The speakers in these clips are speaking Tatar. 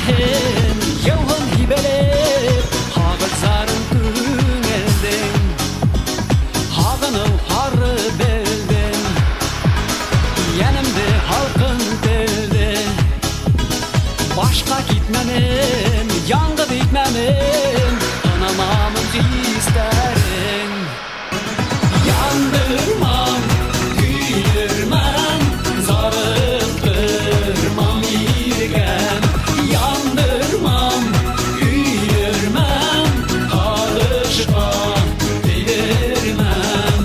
Түгелһен, яуһын һибелеп, һағыҙ зарын күңелдең. Һағыныу һары белдем, йәнемде һалҡын телде. Башҡа китмәнем, яңғыҙ итмәнем, һынамамын хистәрен. Яндырмам, көйҙөрмәм, зарыҡтырмам иркәм. Яндырмам, көйҙөрмәм, һағышҡа тейҙермәм.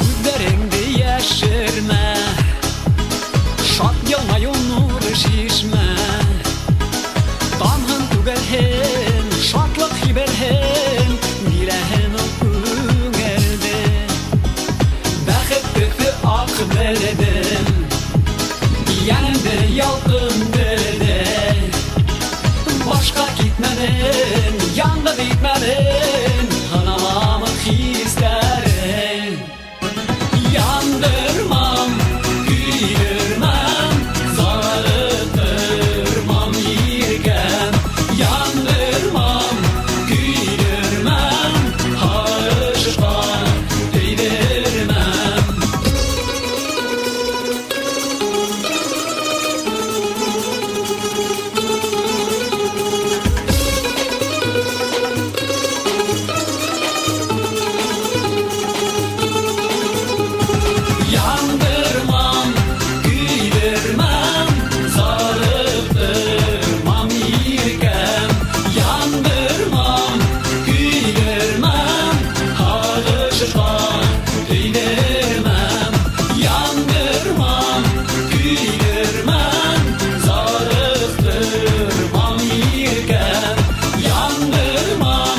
Күҙҙәреңде йәшермә, шат йылмайыу нур шишмә. Тамһын түгелһен, шатлыҡ һибелһен, биләһен ул күңелде. Бәхет төҫө аҡ белдем, йәнемде ялҡын телде. Башҡа китмәнем, яңғыҙ итмәнем, һынамамын хистәрен. Яндырмам, көйҙөрмәм, зарыҡтырмам иркәм. Яндырмам, көйҙөрмәм, һағышҡа тейҙермәм. Яндырмам, көйҙөрмәм, зарыҡтырмам иркәм. Яндырмам, көйҙөрмәм, һағышҡа тейҙермәм. Яндырмам, көйҙөрмәм, зарыҡтырмам иркәм. Яндырмам,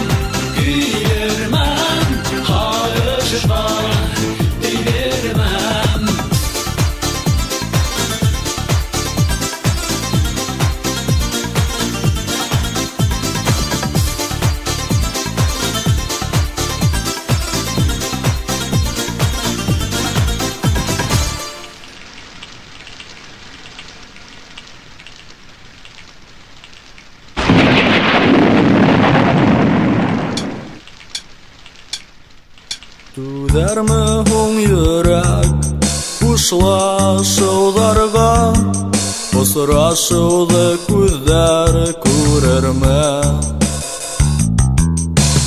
көйҙөрмәм, һағышҡа тейҙермәм. Түҙәрме һуң йөрәк хушлашыуҙарға, осрашыуҙы күҙҙәр күрерме?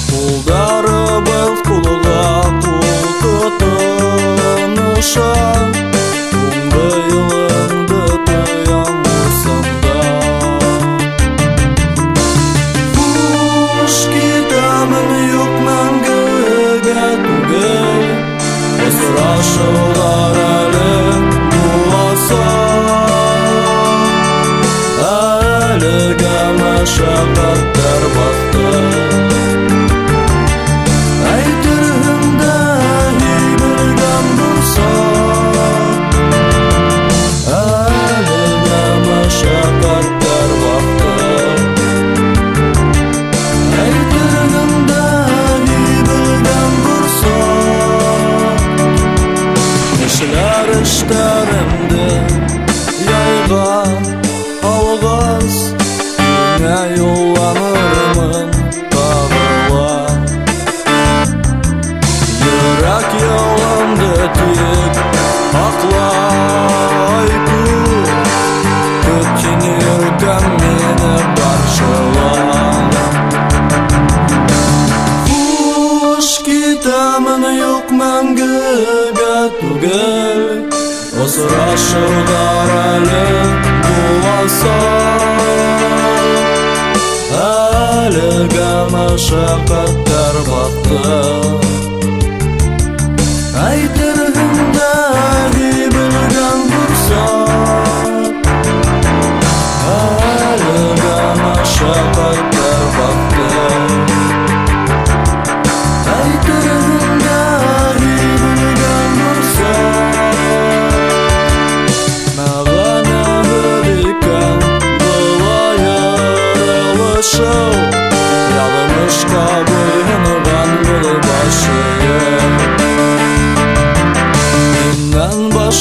Ҡулдарыбыҙ ҡулға ҡул тотоноша, һуңғы юлыңды тоям усымда. Хуш китәмен, юҡ мәңгегә түгел, осрашыуҙар әле буласаҡ. Әлегә мәшәҡәттәр баҫты, әйтерһең дә һибелгән борсаҡ. Әлегә мәшәҡәттәр баҫты, әйтерһең дә һибелгән борсаҡ. Эшләр эштәремде яйға алғас, һиңә юлланырмын тағы ла. Йөрәк ялымды тик һаҡлай күр, көт һин иркәм мине ҡаршыла. Хуш китәмен, юҡ мәңгегә түгел, осрашыуҙар әле буласаҡ. Әлегә мәшәҡәттәр баҫты, әйтерһең дә һибелгән борсаҡ. Әлегә мәшәҡәттәр баҫты, әйтерһең дә һибелгән борсаҡ. Мәғәнәһеҙ икән былайы.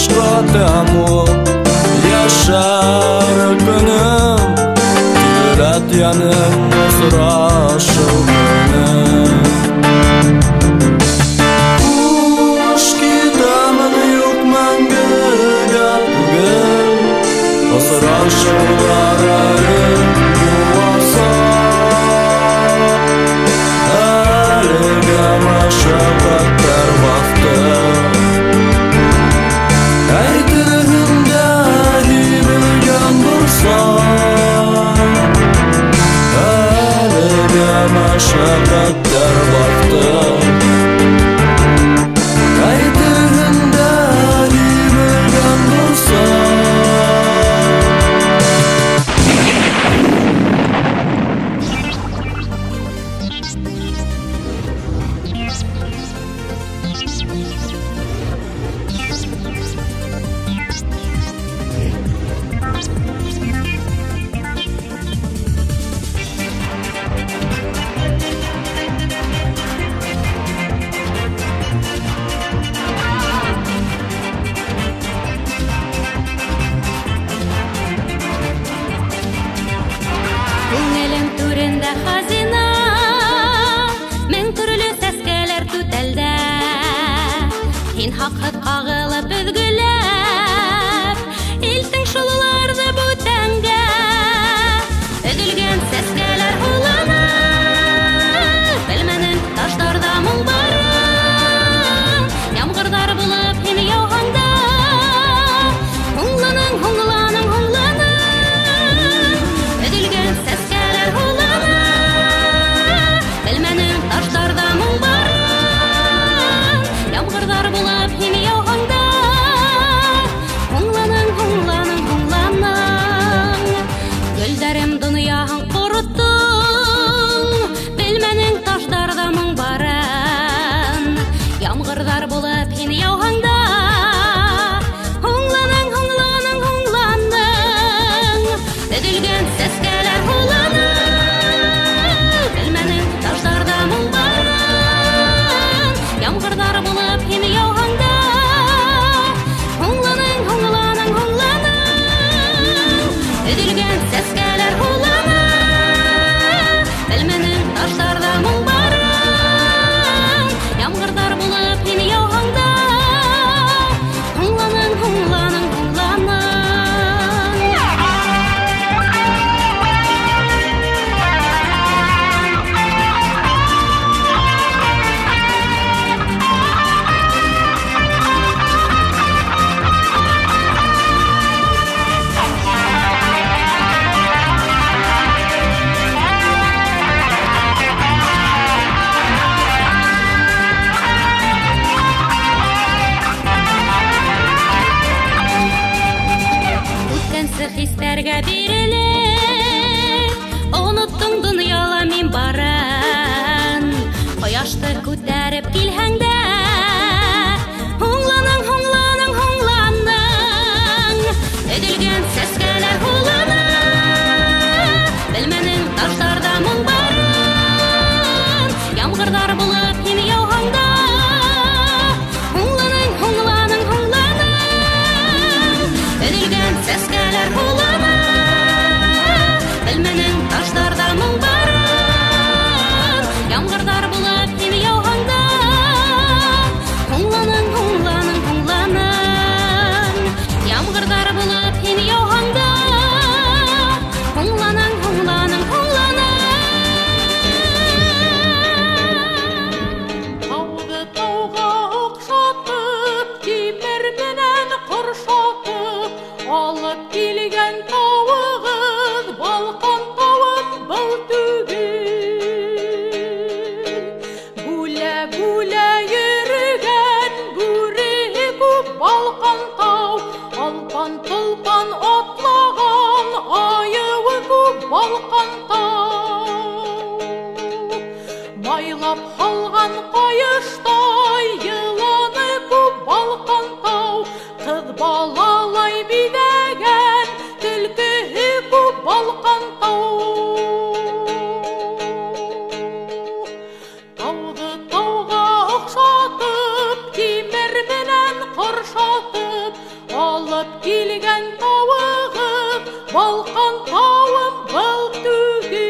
башка тәму. Яшәр көнем, тирәт янем, осрашу көнем. Хуш китәмен, юк мәңгегә түгел, осрашулар әле булмаса. Әлегә мәшәкатьләр бафты. Әйтерһең дә һибелгән булсам, әлегә мәшәкатьләр бафты. Әйтерһең дә һибелгән булсам. Күңелем түрендә хазина, мең төрле сәскәләр түтәлдә. Һин хаҡһыҙ ҡағылып өҙгөләп, илтең шул уларҙы бүтәнгә. Өҙөлгән сәскәләр һулана, белмәнең таштарҙа моң барын. Ямғырҙар булып һин яуһаң да, һуңланың, һуңланың, һуңланың. Өҙөлгән сәскәләр һулана, белмәнең таштарҙа моң барын. Ямғырҙар булып һин яуһаң да, һуңланың, һуңланың, һуңланың. Гөлдәрем донъяһын ҡороттоң, белмәнең таштарҙа моң барын. Ямғырҙар булып һин яуһаң да, һуңланың, һуңланың, һуңланың. Өҙөлгән сәскәләр һулана, белмәнең таштарҙа моң барын. Ямғырҙар булып һин яуһаң да, һуңланың, һуңланың, һуңланың. Өҙөлгән сәскәләр һулана, белмәнең таштарҙа моң барын. Ямғырҙар булып һин яуһаң да, һуңланың, һуңланың, һуңланың. Үткәнсе хистәргә бирелеп, оноттоң донъяла мин барын. Ҡояшты күтәреп килһәң дә, һуңланың, һуңланың, һуңланың. Өҙөлгән сәскәләр һулана, белмәнең таштарҙа моң барын. Ямғырҙар булып һин яуһаң да, һуңланың, һуңланың, һуңланың. Өҙөлгән сәскәләр һулана, белмәнең таштарҙа моң барын. Ямғырҙар булып һин яуһаң да, һуңланың, һуңланың, һуңланың. Ямғырҙар булып һин яуһаң да, һуңланың, һуңланың, һуңланың. Тауҙы тауға оҡшатып, тимер менән ҡоршатып, алып килгән тауығыҙ, Балҡан тауым был түгел. Бүлә-бүлә йөрөгән бүре күп Балҡан тау, алпан-толпан атлаған айыуы күп Балҡан тау. Майлап һалған ҡайыштай йыланы күп Балҡан тау, ҡыҙ балалай биҙәгән төлкөһө күп Балҡан тау. Тауҙы тауға оҡшатып, тимер менән ҡоршатып, Алып килгән тавыгыз, балкан тавым был түгел.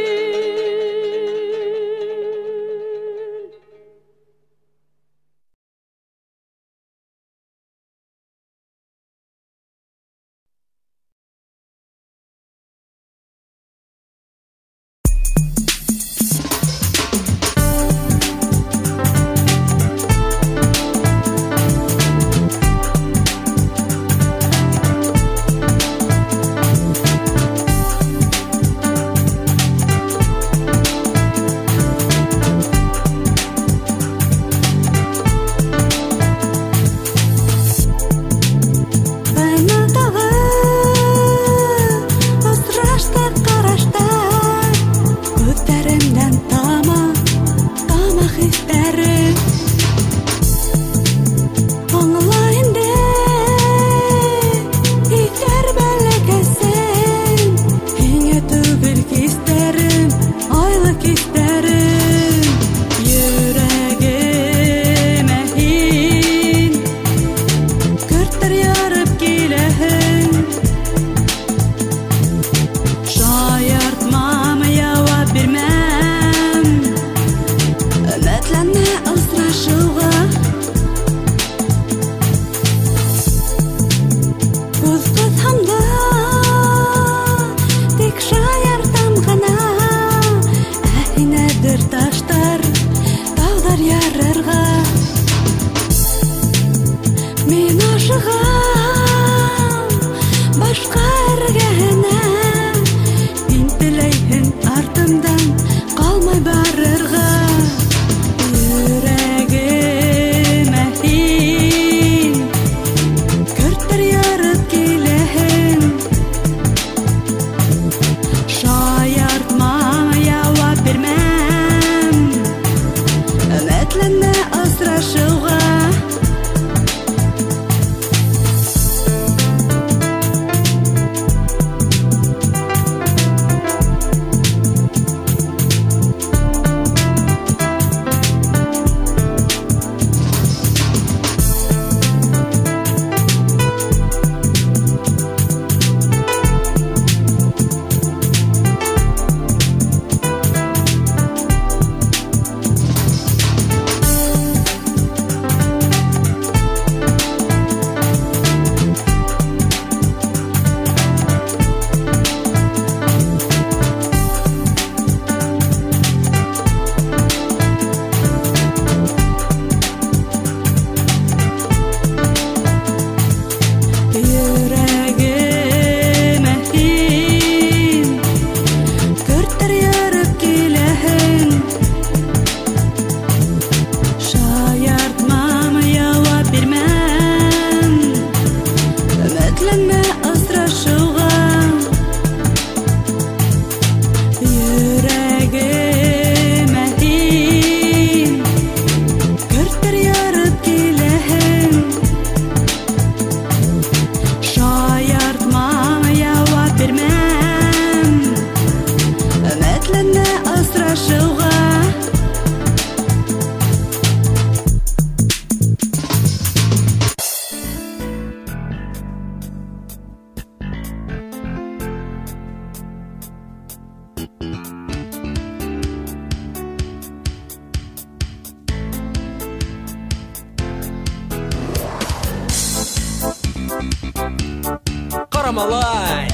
Малай.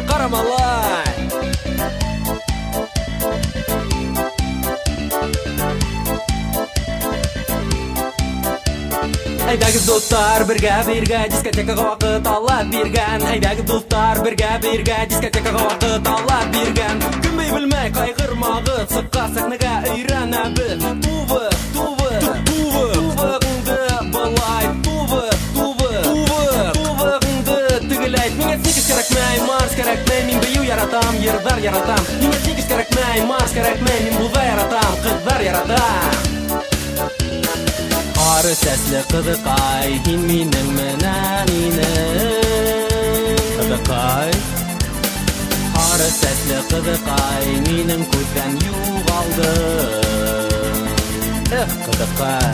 Карамалай. Әйдәгез дуслар, бергә бергә дискотекага вакыт алып биргән. Әйдәгез дуслар, бергә бергә дискотекага вакыт алып биргән. Кем белмәй кайгырмагыз, сыкка сәхнәгә өйрәнәбез. Тувы, тувы, тувы, тувыгыңды былай, тувы, тувы, тувы, тувыгыңды тегеләй. Миңа сникерс кәрәкмәй, Марс кәрәкмәй, мин бию яратам, йырдар яратам. Миңа сникерс кәрәкмәй, Марс кәрәкмәй, мин буза яратам, кызлар яратам. Ары сәсле кызыкай, һин минең менән инең. Кызыкай. Ары сәсле кызыкай, минем күздән югалды. Эх, ҡыҙыҡай.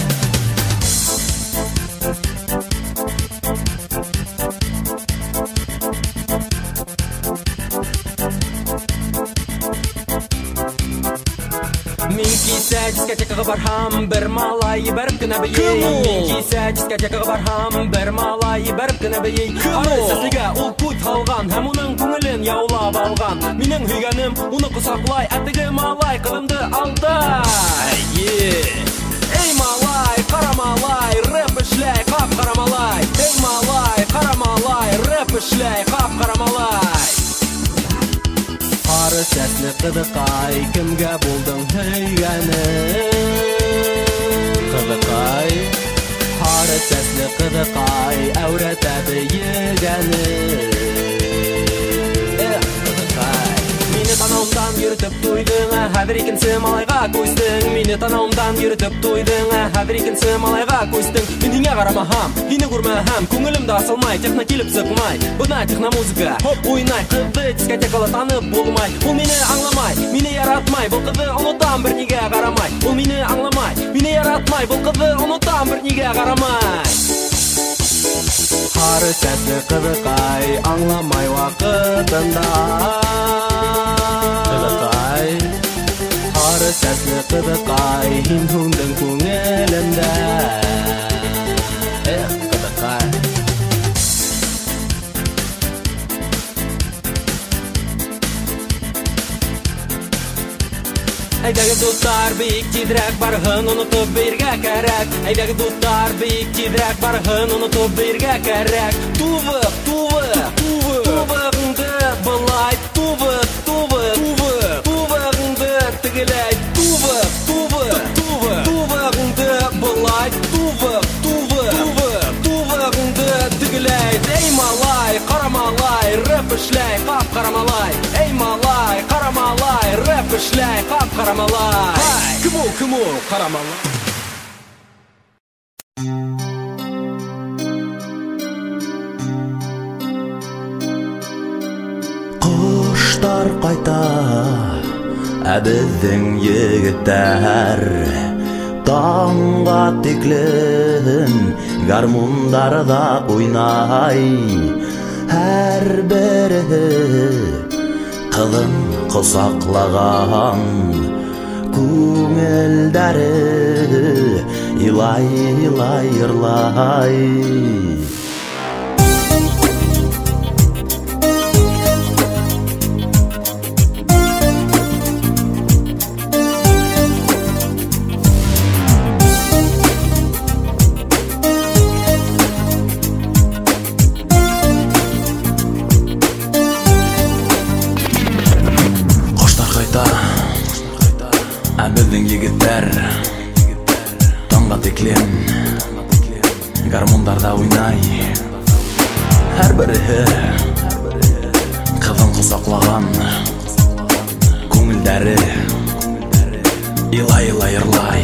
Мин кисә дискотекаға барһам, бер малай ебәреп кенә бейей. Мин кисә дискотекаға барһам, бер малай ебәреп кенә бейей. Һары сәслегә ул күҙ һалған һәм уның күңелен яулап алған. Минең һөйгәнем уны ҡосаҡлай, ә теге малай ҡыҙымды алдай. Эй, малай, ҡара малай, рэп эшләй, ҡап-ҡара малай. Эй, малай, ҡара малай, рэп эшләй, ҡап-ҡара малай. Һары сәсле ҡыҙыҡай, кемгә булдың һөйгәнем? Ҡыҙыҡай. Һары сәсле ҡыҙыҡай, әүрәтә бейегәнем. Эх, ҡыҙыҡай. Мине танауымдан йөрөтөп туйҙың, ә хәҙер икенсе малайға күстең. Мине танауымдан йөрөтөп туйҙың, ә хәҙер икенсе малайға күстең. Мин һиңә ҡарамаһам, һине күрмәһәм, күңелем дә асылмай, техно килеп сыҡмай. Бына техномузыка уйнай, ҡыҙҙы дискотекала танып булмай. Ул мине аңламай, мине яратмай, был ҡыҙҙы онотам, бер нигә ҡарамай. Ул мине аңламай, мине яратмай, был ҡыҙҙы онотам, бер нигә ҡарамай. Һары сәсле ҡыҙыҡай, аңламай ваҡытында. Ҡыҙыҡай. Һары сәсле ҡыҙыҡай, һин һүндөң күңелемдә. Эх, ҡыҙыҡай. Әйҙәгеҙ, дуҫтар, бик тиҙерәк барыһын онотоп бейергә кәрәк. Әйҙәгеҙ, дуҫтар, бик тиҙерәк барыһын онотоп бейергә кәрәк. Тувыҡ, тувыҡ, тувыҡ, тувығыңды былай, тувыҡ, тувыҡ, тувыҡ, тувығыңды тегеләй, тувыҡ, тувыҡ, тувыҡ, тувығыңды былай, тувыҡ, тувыҡ, тувыҡ, тувығыңды тегеләй. Эй, малай, ҡара малай, рэп эшләй, ҡап-ҡара малай. Эй, малай, ҡара малай, рэп эшләй, ҡап-ҡара малай. Кем ул, кем ул, ҡара малай? Ҡоштар ҡайта, ә беҙҙең егеттәр таңға тиклем гармундарҙа уйнай. Һәр береһе ҡыҙын ҡосаҡлаған, күңелдәре илай-илай йырлай. Ә беҙҙең егеттәр таңға тиклем гармундарҙа уйнай. Һәр береһе ҡыҙын ҡосаҡлаған, күңелдәре илай-илай йырлай.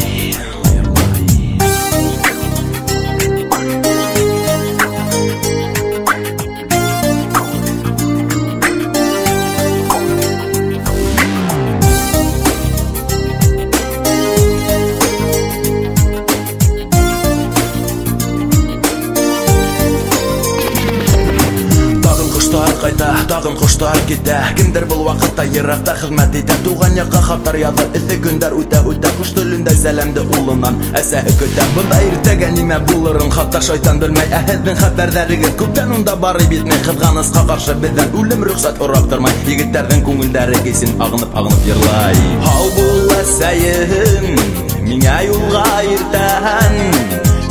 Ҡайта, тағын ҡоштар китә. Кемдер был ваҡытта йыраҡта хеҙмәт итә. Туған яҡҡа хаттар яҙыр, эҫе көндәр үтә-үтә. Ҡош телендә сәләмде улынан әсәһе көтә. Бында иртәгә нимә булырын хатта шайтан белмәй. Ә һеҙҙең хәбәрҙәрегеҙ күптән унда барып етмәй. Ҡыҙғанысҡа ҡаршы беҙҙән үлем рөхсәт һорап тормай. Егеттәрҙең күңелдәре кисен ағынып-ағынып йырлай. Һау бул, әсәйем, миңә юлға иртән.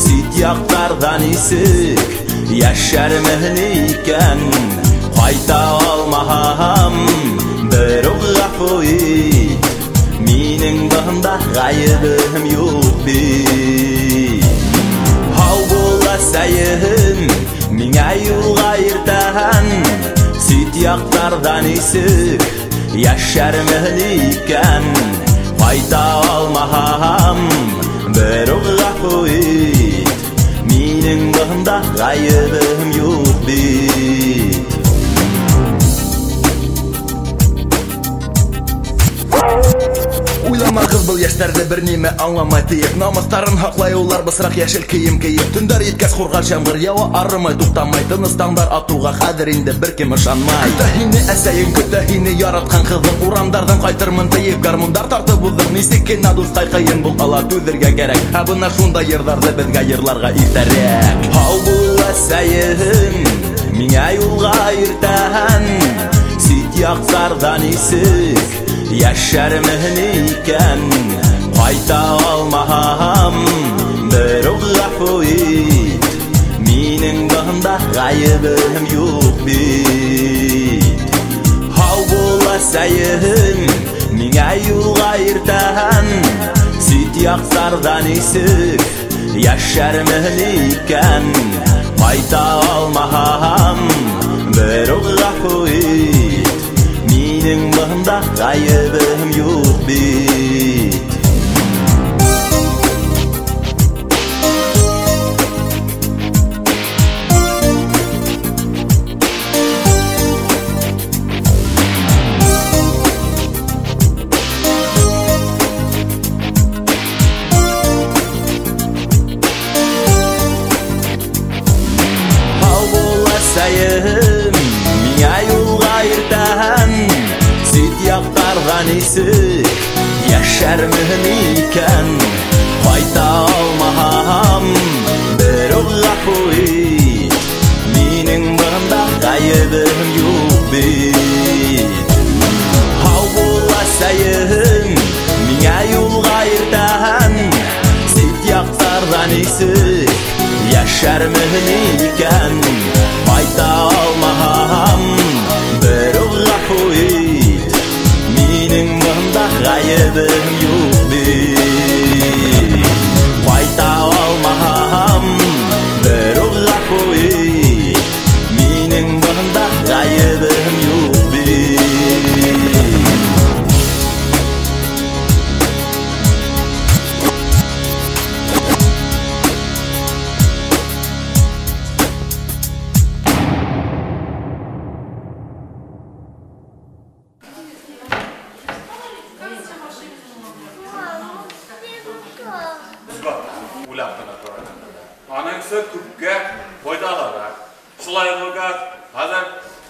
Сит яҡтарҙа нисек йәшәрмен икән? Ҡайта алмаһам, бер үк ғәфү ит. Минең бында ғәйебем юҡ бит. Һау бул, әсәйем, миңә юлға иртән. Сит яҡтарҙа нисек йәшәрмен икән? Ҡайта алмаһам, бер үк ғәфү ит. Минең бында ғәйебем юҡ бит. Уйламағыҙ Кыз был яшьләрдә бер нимә аңламай диеп, намысларын һаклай улар бысрак яшел кием киеп. Төндәр еткәс хурган ямгыр ява арымай туктамай, тыныс таңдар атуга хәзер инде бер кем ышанмай. Көтә һине әсәең, көтә һине яраткан кызың, урамдардан кайтырмын диеп гармундар тартып уздың. Нисек кенә дускай кыен бул ала түзергә кәрәк, ә бына шунда йырҙарҙы беҙгә йырларға иртәрәк. Һау бул әсәйем, миңә юлға иртән, сит яҡтарҙа нисек йәшәрмен икән? Ҡайта алмаһам, бер үк ғәфү ит, минең бында ғәйебем юҡ бит. Һау бул әсәйем, миңә юлға иртән, сит яҡтарҙа нисек йәшәрмен икән? Ҡайта алмаһам, бер үк ғәфү ит, минең бында ғәйебем юҡ бит. Һау бул әсәйем, миңә юлға иртән, сит яҡтарҙа нисек йәшәрмен икән? Ҡайта алмаһам, бер үк ғәфү ит, минең бында ғәйебем юҡ бит. Һау бул әсәйем, миңә юлға иртән, сит яҡтарҙа нисек йәшәрмен икән? Ҡайта алмаһам, бер үк ғәфү ит, минең бында ғәйебем юҡ бит. Ҡайта алмаһам, бер үк ғәфү ит, минең бында ғәйебем юҡ бит. Аныңсы күпкә файдалырак. Шулай булгач, хәзер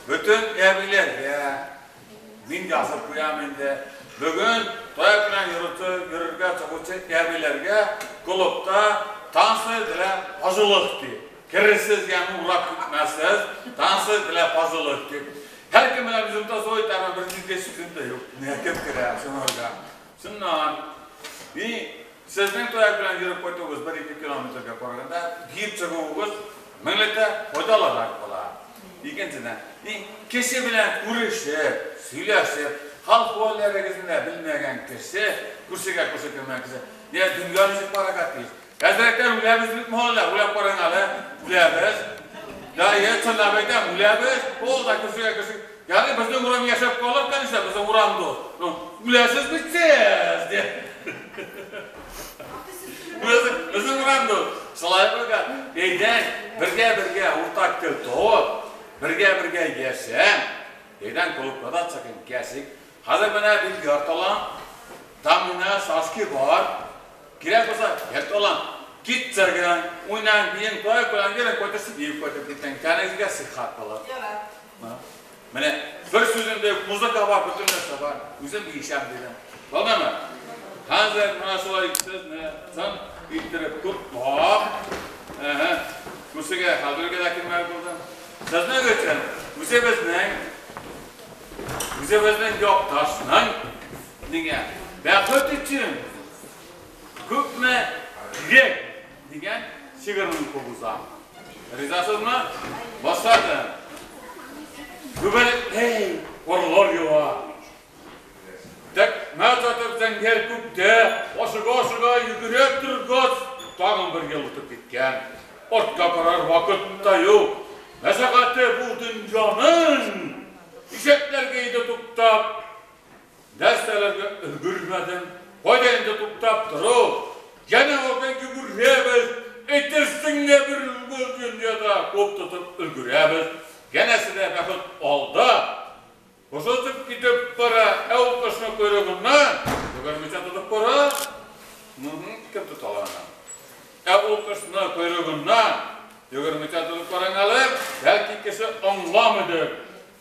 бөтен әбиләргә мин язып куям инде. Бүген таяк белән йөрергә чыгучы әбиләргә клубта танцы для пожилых дип. Кересез, ягъни урап китмәсез, танцы для пожилых дип. Һәр кем белән үземдә зой тәмам бер җитди сүзем дә юк. Менә кем керә шуңарга. Шуннан и сезнең таяк белән йөреп кайтуыгыз 1-2 километрга караганда киеп чыгуыгыз меңләтә файдалырак була. Икенчедән, кеше белән күрешеп, сөйләшеп, хал-хәлләрегезне дә белмәгән кеше, күршегә күрше кермәгән кеше, не дөнья ничек барырга тиеш? Әзрәктән үләбез бит малайлар, үләп караң әле, үләбез. Да, чынлап әйтәм, үләбез. Ул да күршегә күрше. Ягъни безнең урам яшәп калыр, конечно, безнең урам дус. Ну, үләсез бит сез, дип. Безнең урам дус. Шулай булгач, әйдәң, бергә-бергә уртак тел табып, бергә-бергә яшәп, әйдәң клубка да чыгын кәсик. Хәзер менә бильярд алам, там менә шашки бар. Кирәк булса, ярт алам. Кит чыгын, уйнаң, биең, таяк белән йөрен, кайтырсың, биеп кайтып китәң. Тәнегезгә сихәт була. Менә бер сүзем дә юк, музыка бар, бөтен нәрсә бар. Үзем биешәм дидем. Булдымы? Хәзер менә шулай сезне чын иттереп котлап, күршегә хәзергә дә килмәк булдым. Сезнең өчен үзебезнең якташның дигән бәхет өчен күпме кирәк дигән шигырен укып. Ризасызмы? Башладым. Күбәләк, карлар ява. Тәкмә сатып зәңгәр күктә, ашыга-ашыга йөгерә торгач, тагын бер ел үтеп киткән. Артка карар вакыт та юк. Мәшәкате бу дөньяның ишәкләргә иде туктап, нәрсәләргә өлгермәдем. Кайда инде туктап тору? Янә алдан йөгерәбез, әйтерсең лә бер бу дөньяда күп тотып өлгерәбез. Янәсе дә бәхет алда. Кошотып китеп бара, ә ул кошны койрыгыннан йөгермичә тотып бара. ул кошны койрыгыннан йөгермичә тотып караң әле, бәлки кеше аңламыйдыр.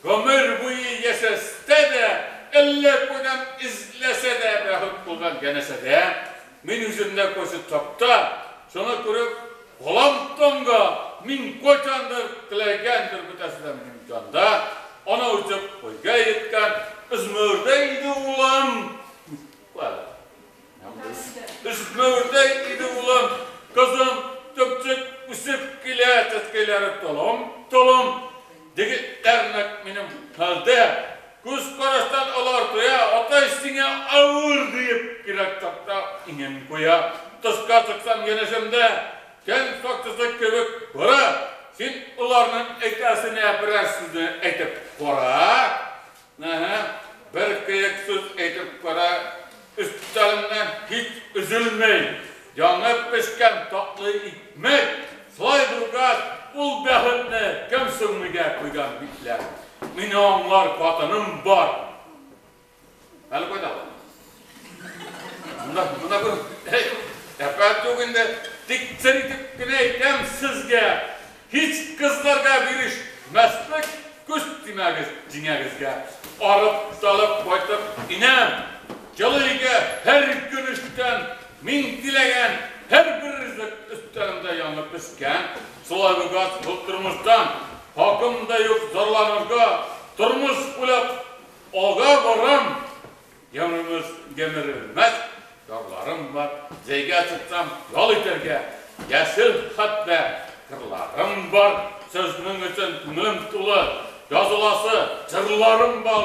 Гомер буе яшәсә дә, әллә кайдан эзләсә дә бәхет булган янәшәдә. Мин үземдә кайсы чакта, шуны күреп, калам таңга, мин кайчандыр теләгәндер бөтәсе дә минем җанда. Ана үсеп буйга еткән, өзмәүрдәй иде улым. Өзмәүрдәй иде улым, кызым төпчек үсеп килә, чәчкәйләре толым-толым. Егетләр нәкъ минем хәлдә, күз караштан алар тоя, атай сиңа авыр диеп кирәк чакта иңен куя. Тышка чыксам янәшәмдә, тән сакчысы кебек бара. Син аларның әйтәсенә берәр сүзне әйтеп кара. Әһә, бер кыек сүз әйтеп кара, өстәлемнән һич өзелми. Яңа пешкән татлы икмәк, шулай булгач, ул бәхетне кем соң мигә куйган бикләп? Мине аңлар хатыным бар. Әле кайда ул? Монда, монда күр. Әй, әпәт юк инде. Тик сер итеп кенә әйтәм сезгә. Һич кызларга бирешмәслек күз тимәгез җиңәгезгә. Арып талып кайтып инәм. Җылы өйгә һәр көн эштән мин теләгән һәрбер ризык өстәлемдә яңа пешкән. Шулай булгач, бу тормыштан хакым да юк зарланырга. Тормыш уйлап алга барам. Гомеремез гомерелмәс ярларым бар. Җәйгә чыксам ял итәргә яшел хәтфә кырларым бар. Сезнең өчен күңелем тулы, языласы җырларым бар.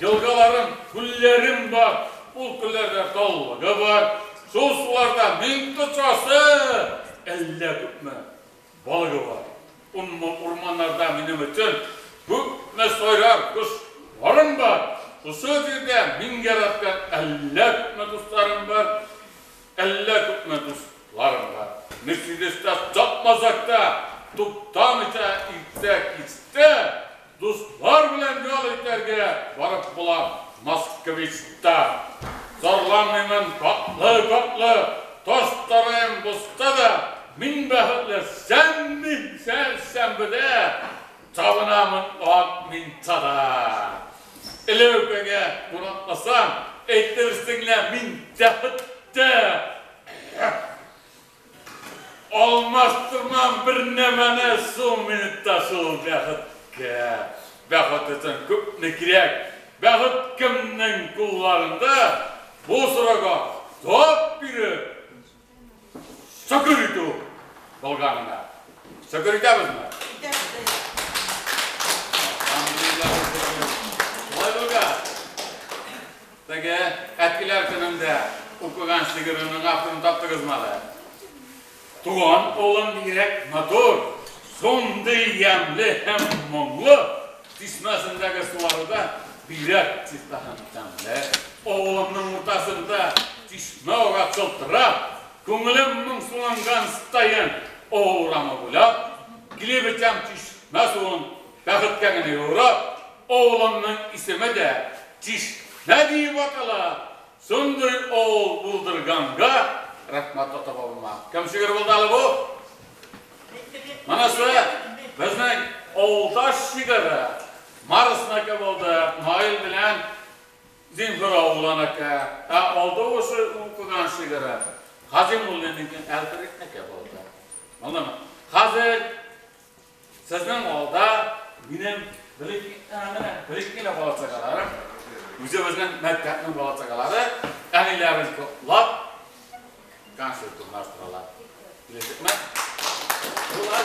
Елгаларым, күлләрем бар. Ул күлләрдә таллыгы бар. Шул суларда мең тотасы, әллә күпме балыгы бар. Урманнарда минем өчен күпме сайрар кошларым бар. Шушы җирдә мин яраткан әллә күпме дусларым бар. Әллә күпме дусларым бар. Мерседеста чапмасак та, туктамыйча иртә кичтә дуслар белән ял итәргә барып була Москвичта. Зарланмыймын катлы-катлы таш сараем булса да, мин бәхетле сәнбедә табынамын ак мунчада. Эләүкәгә кунакласам, әйтерсең лә мин тәхеттә. Алмаштырмам бер нәмәне шул минутта шул бәхеткә. Бәхет өчен күпме кирәк? Бәхет кемнең кулларында? Бу сорауга җавап биреп, шөкер итү булганына. Шөкер итәбезме? Итәбез. Шулай булгач, теге әткиләр көнендә укыган шигыренең авторын таптыгызмы әле? Туган авылым бигрәк матур, шундый ямьле һәм моңлы, чишмәсендәге сулары да бигрәк чиста һәм тәмле. Авылымның уртасында чишмә ага чылтырап, күңелем моңсуланган саен авыл урамы буйлап, килеп эчәм чишмә суын, бәхеткә генә юрап, авылымның исеме дә Чишмә диеп атала. Шундый авыл булдырганга рәхмәт ата-бабама. Кем шигырь булды әле бу? Монысы безнең авылдаш шигыре. Марсныкы булды, Наил белән Зинфира улыныкы. Ә алда ушы укыган шигыре Хазимуллинныкы Әлфреднеке булды. Булдымы? Хәзер сезнең алда минем бер-ике бала чагаларым, үзебезнең мәктәпнең бала чагалары, әниләрен котлап концерт урнаштыралар. Килешекме? Булар.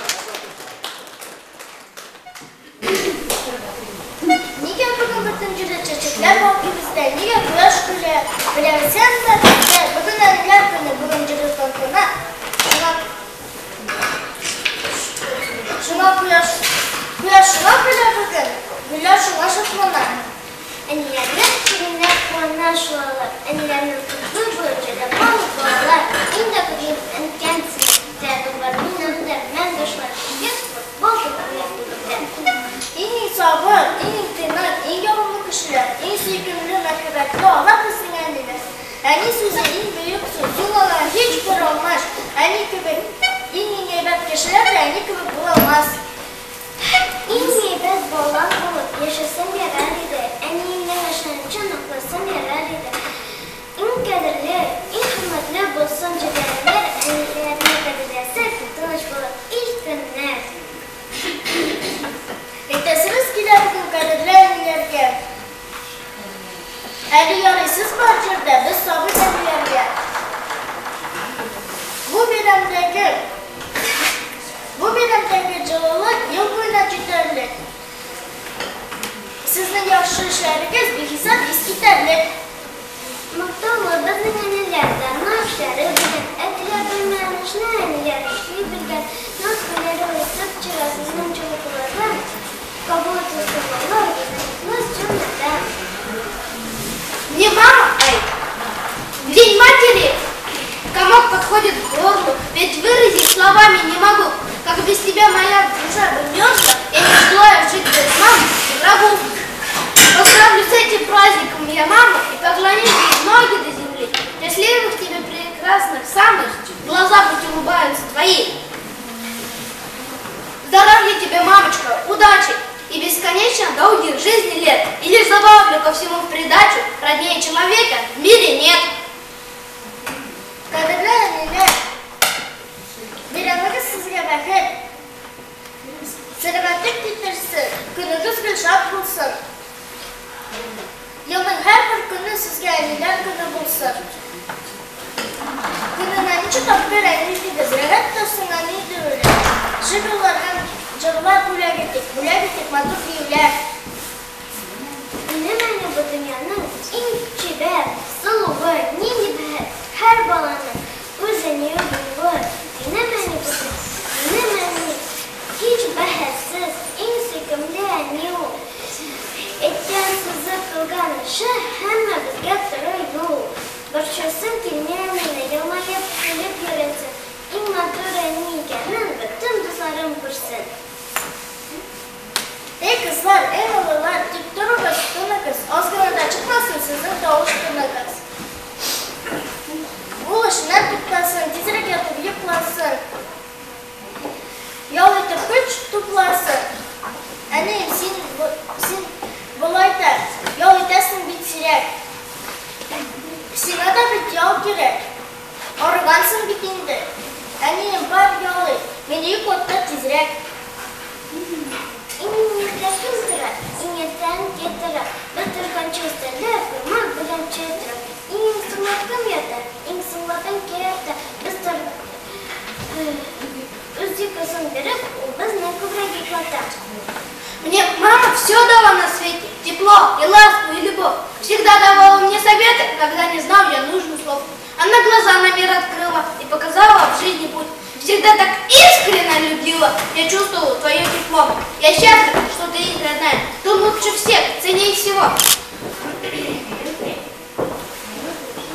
Нигә бүген бөтен җирдә чәчәкләр балкый бездә? Нигә кояш көлә? Беләмсеңме, бездә бүген әниләр көне, бүген җирдә тантана. Шуңа кояш, кояш шуңа көлә бүген, гөлләр шуңа шатлана. Әниләрнең көненә куана шул алар. Әниләрнең котлый бүген җирдә барлык балалар. Мин дә котлыйм әнкәм сине. Дәртем бар минем дә, мәңге шулай. Йөз футбол тотып йөртүдә. Иң сабыр, иң тыйнак, иң ягымлы кешеләр, иң сөйкемле, мәрхәмәтле. Кешеләр дә әни кебек була алмас. Иң әйбәт бала булып яшәсәм ярар иде, әниемнең ышанычын акласам ярар иде. Иң кадерле, иң хөрмәтле булсын җирдә әниләрне кадерләсәк, тыныч булыр ил-көннәр. Әйтәсебез килә бүген кадерле әниләргә. Әле ярый сез бар җирдә, без сабый әниләргә. Бу бәйрәмдәге Бу бәйрәмдәге җылылык ел буена җитәрлек. Сезнең яхшы эшләрегез бихисап искитәрлек. Мактаулы безнең әниләр, данлы эшләре белән. Әтиләр белмәгән эшне әниләр эшли белгән. Наз көннәре үсеп чыга сезнең җылы куллардан. Кабул ителсен балалар, безнең җәннәттә. Мне мама, ай, в День матери комок подходит к горлу, ведь выразить словами не могу. Как без тебя моя душа бы мерзла, я не желаю жить без мамы и врагу. Поздравлю с этим праздником я маму и поклонюсь ей ноги до земли. Счастливых тебе прекрасных самых, глаза пусть улыбаются твои. Здоровья тебе, мамочка, удачи и бесконечно долгих жизни лет. И лишь добавлю ко всему в придачу, роднее человека в мире нет. Кадерле әниләр, бәйрәмегез сезгә бәхет, сәламәтлек китерсен, көнегез гел шат булсын. Елның һәрбер көне сезгә әниләр көне булсын. Көненә ничә тапкыр әни дибез, рәхәт торсын әни диюләр. Шигырьләр һәм җырлар бүләк итик, бүләк итик матур биюләр. Минем әни бу дөньяның иң чибәр, сылуы, нинди бәхет, һәр баланың үз әние булуы. Минем әни бу минем әни һич бәхәссез, иң сөйкемле әни ул. Әйткән сүзе, кылган эше һәммәбезгә туры юл. Борчылсын килми әнине, елмаеп, көлеп йөресен. Иң матур әни икәнен бөтен дусларым күрсен. Эй кызлар, эй малайлар, тик торыгыз, тыныгыз, аз гына да чыкмасын сезнең тавыш тыныгыз. Ул эшеннән туктасын, тизрәк ятып йокласын. Ял итеп көч тупласын. Әнием, син, син болай да ял итәсең бит сирәк. Сиңа да бит ял кирәк. Арыгансың бит инде. Әнием, бар ял ит, мине йоклатта тизрәк. Иң иртә кем тора, иң иртә әнкәй тора. Без торганчы өстәлдә коймак белән чәй тора. Иң соңлап кем ята, иң соңлап әнкәй ята. Без тор үз йокысын биреп, ул безне күбрәк йоклата. Мне мама все дала на свете, тепло и ласку и любовь. Всегда давала мне советы, когда не знал я нужных слов. Она глаза на мир открыла и показала в жизни путь. Всегда так искренне любила, я чувствовала твое тепло. Я счастлив, что ты есть родная, ты лучше всех, ценнее всего.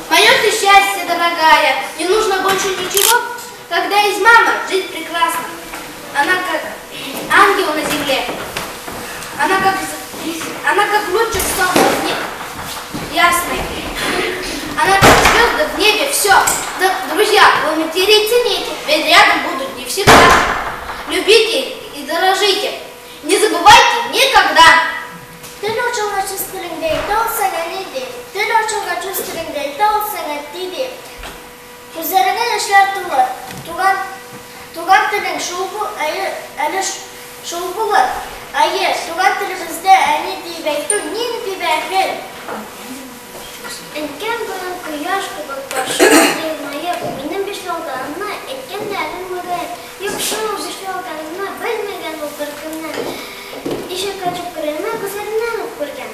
Мое ты счастье, дорогая, не нужно больше ничего. Когда есть мама, жизнь прекрасна. Она как ангел на земле. Она как лучик солнца в небе, ясный. Она как звезды в небе, все. Да, друзья, вы матерей цените, ведь рядом будут не всегда. Любите и дорожите. Не забывайте никогда. Тел ачылгач үз телеңдә әйтә алсаң әни ди. Тел ачылгач үз телеңдә әйтә алсаң әти ди. Күзләреңә яшьләр тулы. Туган туган телең шул бу әйе әле шул булыр. Әйе, туган телебездә әни дип әйтү нинди бәхет. Әнкәм бүген кояш кебек каршы алды елмаеп, минем бишле алганымны әйткән дә әле мөгаен. Юк шул, бишле алганымны белмәгән ул беркемнән. Ишек ачып керүемә күзләреннән үк күргән.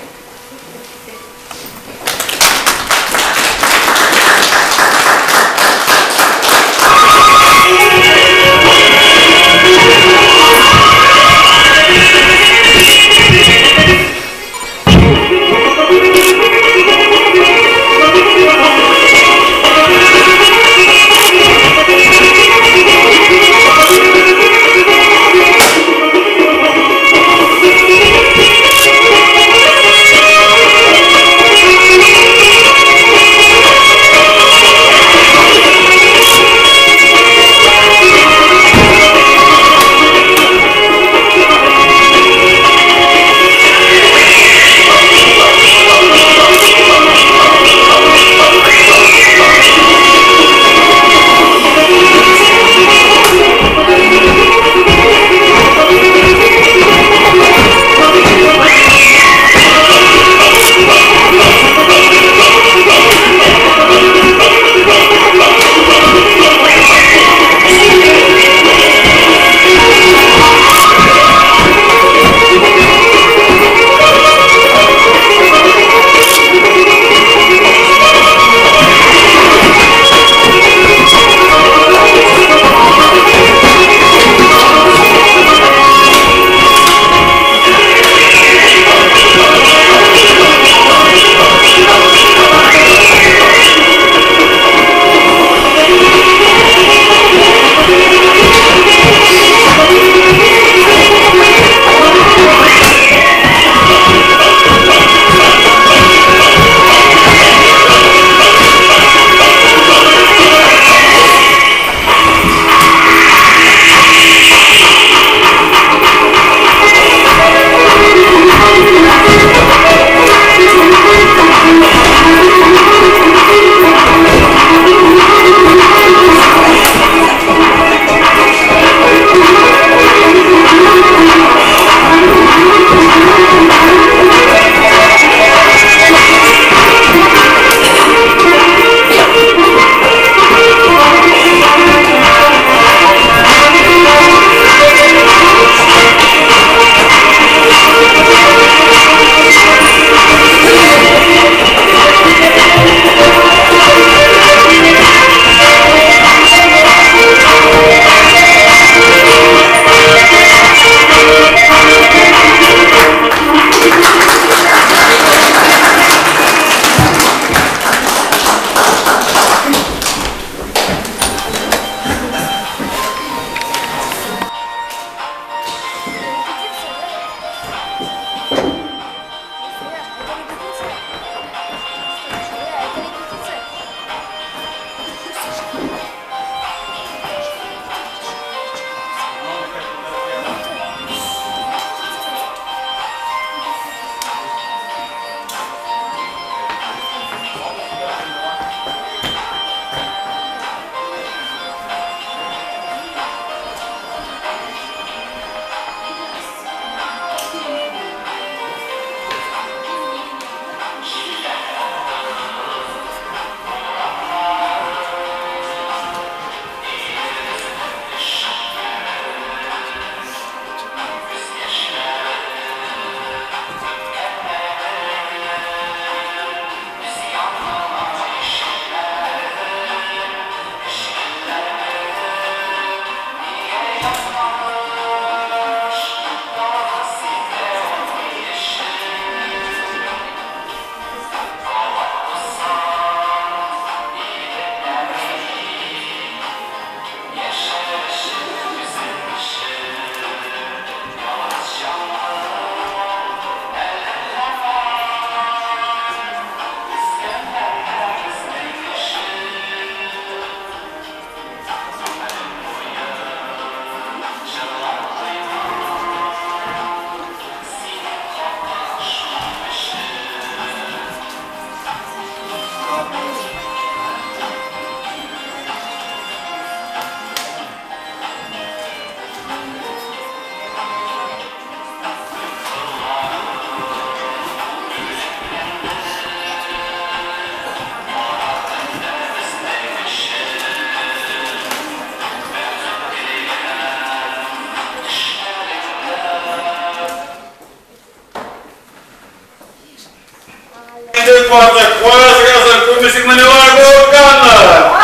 Кая чыгасың? Күрмисеңмени алар курыкканны?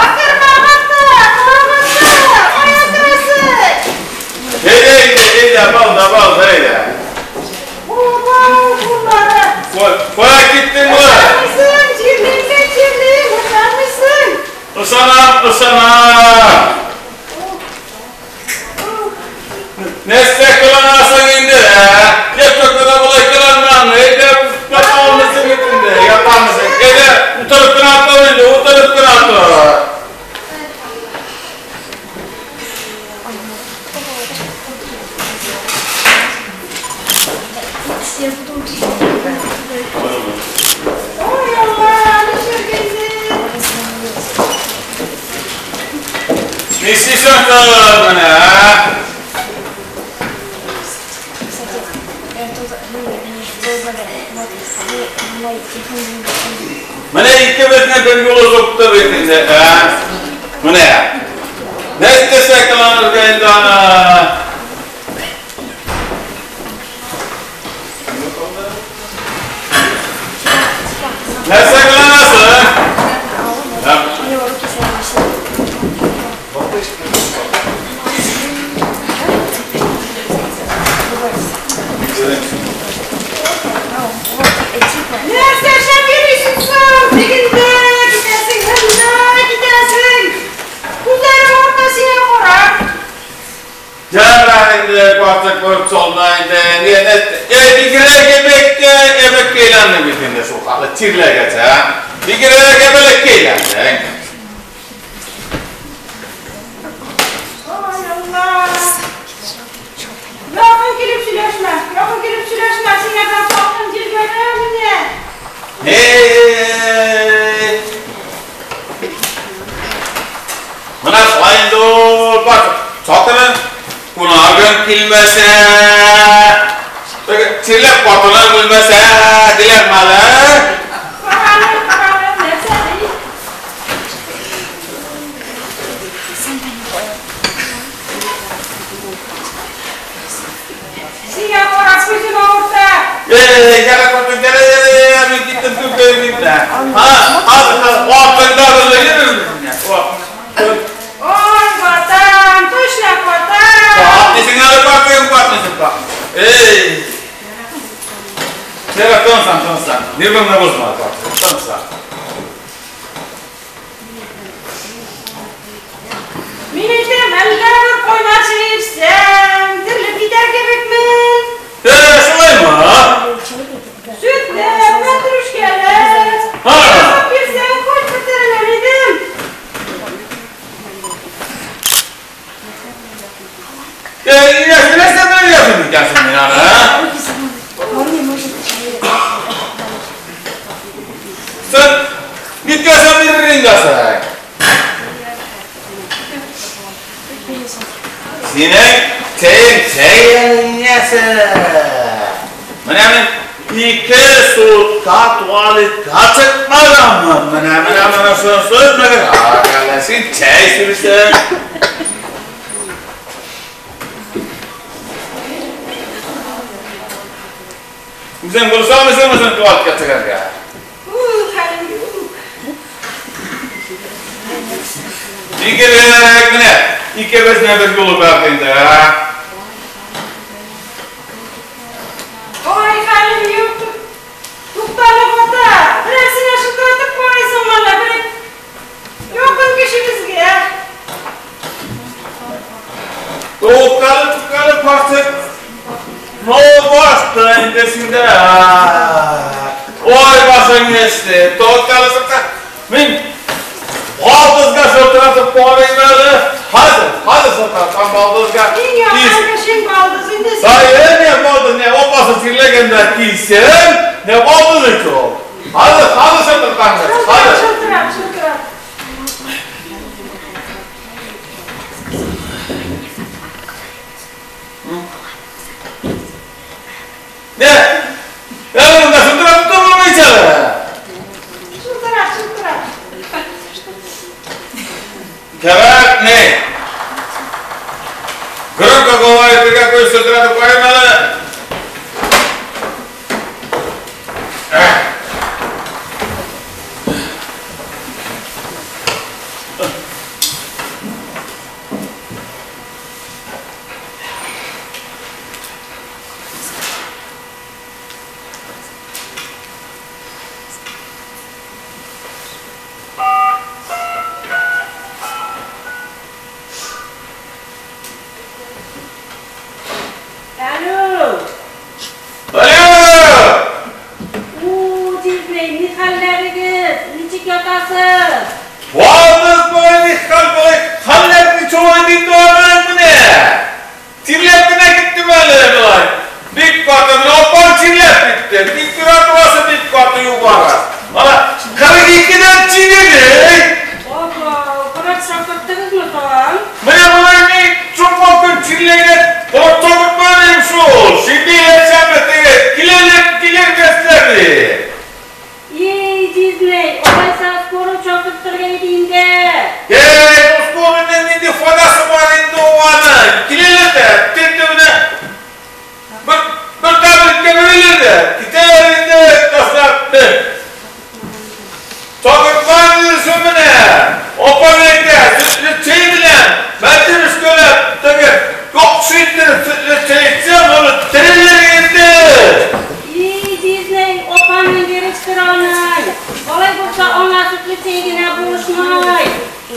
Акырма, ата, курыкмаса, кая керәсең? Әйдә, әйдә, әйдә, балда, балда, әйдә. Бабау куллары. Кая киттең болай? Ышанмыйсың, чирлим мин, чирлим, ышанмыйсың. Ышанам, ышанам. Нәрсә кыланасың инде, ә? Яшь болай кыланмаган, әйдә, ятамысың инде, ятамысың. Әйдә, утырып кына тор инде, утырып кына тор. Ой, Алла, ничек инде? Нишлисең кыз менә, ә? Менә икебезне бер юлы сукты бит инде, ә? Менә. Нәрсә кыланырга инде аны? Нәрсә кыланасың? Нәрсә эшләп йөрисең соң? Тегендә китәсең, монда китәсең. Күзләрең авырта сиңа карап. Ярар инде, карчык күреп салма инде. Бигрәк эбеккә, эбеккә әйләндең бит инде шул хәтле чирләгәч, ә? Бигрәк эбеккә әйләндең. Ой, Алла. Якын килеп сөйләшмә, якын килеп сөйләшмә, сиңардан салкын җил бәрә менә. Эй! Менә шулай инде ул, карчык. Салкыны кунагың килмәсә, чирләп хатының үлмәсә, диләрме әле? Карале, карале, нәрсә ди? Сиңа карап күзем авырта. Эй, ярар, карчык, ярар, ярар, мин киттем, күпкә йөрмим дә. Ха, хәзер, хәзер, артыңда бер йөрим. Ой, ватан, точно ватан. Катмыйсың әле, карчыгым, катмыйсың, Эй! Ярар, тынсан, тынсан. Нервыңны бозма, карчык, тынсан. Мин әйтәм, әллә бер кайнар чәй эчсәм, терелеп китәр кебекмен. Шулаймы? Сөтле, мәтрүшкәле. Ха! Ясап бирсәң, хоть бы терелер идем. Нәрсә беләсең икәнсең мин аны, а? Син ниткәсең бирер инде син? Синең чәең чәй әле. Менә мин 2 сутка туалетка чыкмаганмын. Менә, менә, менә шуны сөйләгән. Әле син чәй сөрсең. Үзең булсаң, үзең туалетка чыгарга. Ух, хәлем юк. Бигрәк менә икебезне бер юлы барды инде, а? Ой, хәлем юк. Туктале, ата. Берәрсенә шылтыратып карыйсың әллә, бер якын кешебезгә. Туктале, туктале, карчык. No башты инде синдә. Ой, башың эште. Туктале, туктале. Мин балдызга шылтыратып карыйм әле. Хәзер, хәзер шылтыратам балдызга. Иң якын кешең балдыз инде син. Hayır, ne балдыз, не опасы чирләгәндә кисен, не балдыз икән. Хәзер, хәзер шылтыратам. Шылтырат, Хәзер. шылтырат, шылтырат. Не? Әле монда шылтыратып тормыйча әле. Шылтырат, шылтырат. Кәрәк не? Громко говорит, какой шылтыратып карыйм әле. ятасыз? Балдыз болай ни хәл болай, хәлләр ничек алай дип аның менә. Тирләп кенә киттем әле болай. Бик каты, менә апам тирләп китте. Температурасы бик каты югары. Ана 42-дән чигеде. Апа, врач чакырттыгызмы тагын? Менә болай мин шул көн чирләгән, токтотмадым шул. Şimdi якшәмбе теге киләләр, килергәсләр ди. Ей, җизнәй, алайса скорый чакырттырга иде инде. Эй, скорыйның нинди файдасы бар инде ул аның? Киләләр дә, төнде менә бер таблетка бирәләр дә, китәләр инде, ташлап. Чакырткан менә. Апам әйтә, сөтле чәй белән мәтер өстәләп, теге яхшы иттереп сөтле чәй эчсәң, аны терелер инде. Ей, җизнәй, апаның йөрештер аның. Алай булса аңа сөтле чәй генә булышмый.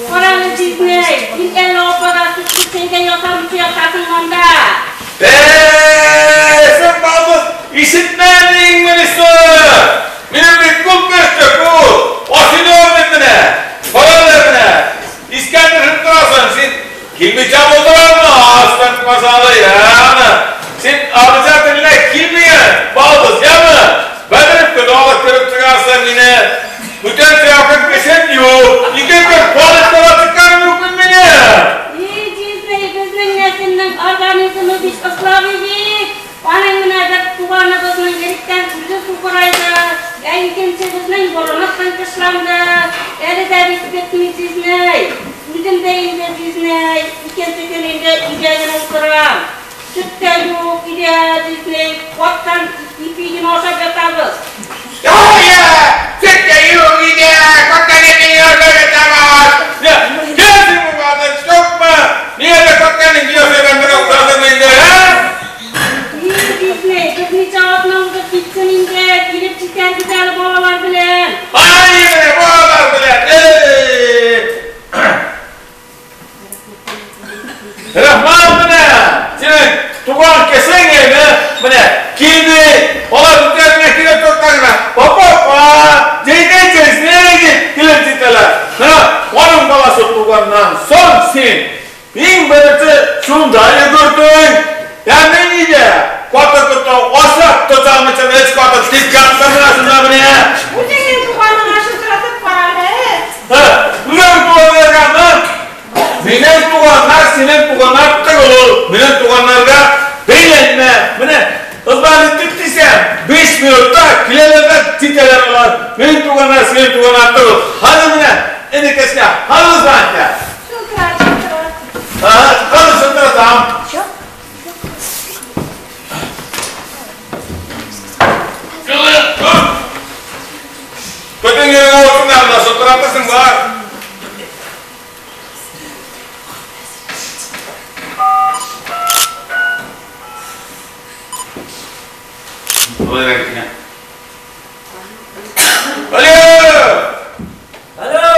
Карагыз, җизнәй, син әллә апага сөтле чәйгә ясамыйча ятасың анда. Эй, син балдыз, ишетмәдеңмени соң? Минем бит күп кеште, күп. Ашыйдым менә. Карале менә. Искәндер торасың, син килмичә булдырамы? Аслан мазалы, яме. Син обязательно килмигән, балдыз, яме. Бәдереп кенә алып кереп чыгарсың мине. Бүтән якын кешем юк. Ике көн туалетка чыкканым юк мине. Ей, җизнәй, безнең нәселнең организмы бик слабый бит. Аның менә бер туганыбызның электән күзе сукырайды, ә икенчебезнең борыны тыңкышланды. Әле дә бит бетми, җизнәй. Үзем дә инде, җизнәй, икенче көн инде өйдә генә утырам. Сөт тә юк өйдә, җизнәй, каттан ипи генә ашап ятабыз. Ой, сөт тә юк өйдә, каттан ипи генә ашап ятабыз. Киләсең бу балдыз, юкмы? Нигә дә каттан ипи ашап ятасың инде, ә? Ей, җизнәй, берничә атна узып китсен инде, килеп җитәрбез әле балалар белән. Ай, менә балалар белән. Эй! Рахман менә, синең туган кешең инде, менә килде, алар үзләренә килеп тотканнар. Папа, апа, җизнәй, җизнәй дип килеп җитәләр. Менә аның баласы туганнан соң син иң беренче шунда йөгердең. Я мин өйдә каты-коты ашап тотамыча өч каты тик яттым менә шунда менә. Үзеңнең туганыңа шылтыратып кара әле. Һа, үзең туганнаргамы? Минем туганнар, синең туганнар түгел ул. Минем туганнарга бәйләнмә. Менә ызбан итеп дисәм, 5 минутта киләләр дә китәләр алар. Минем туганнар, синең туганнар түгел. Хәзер менә энекәшкә, хәзер ызбан итә. Шылтырат, шылтырат. Ага, хәзер шылтыратам. Көтен йөргән утырнар да шылтыратасың бар. Алло! Алло!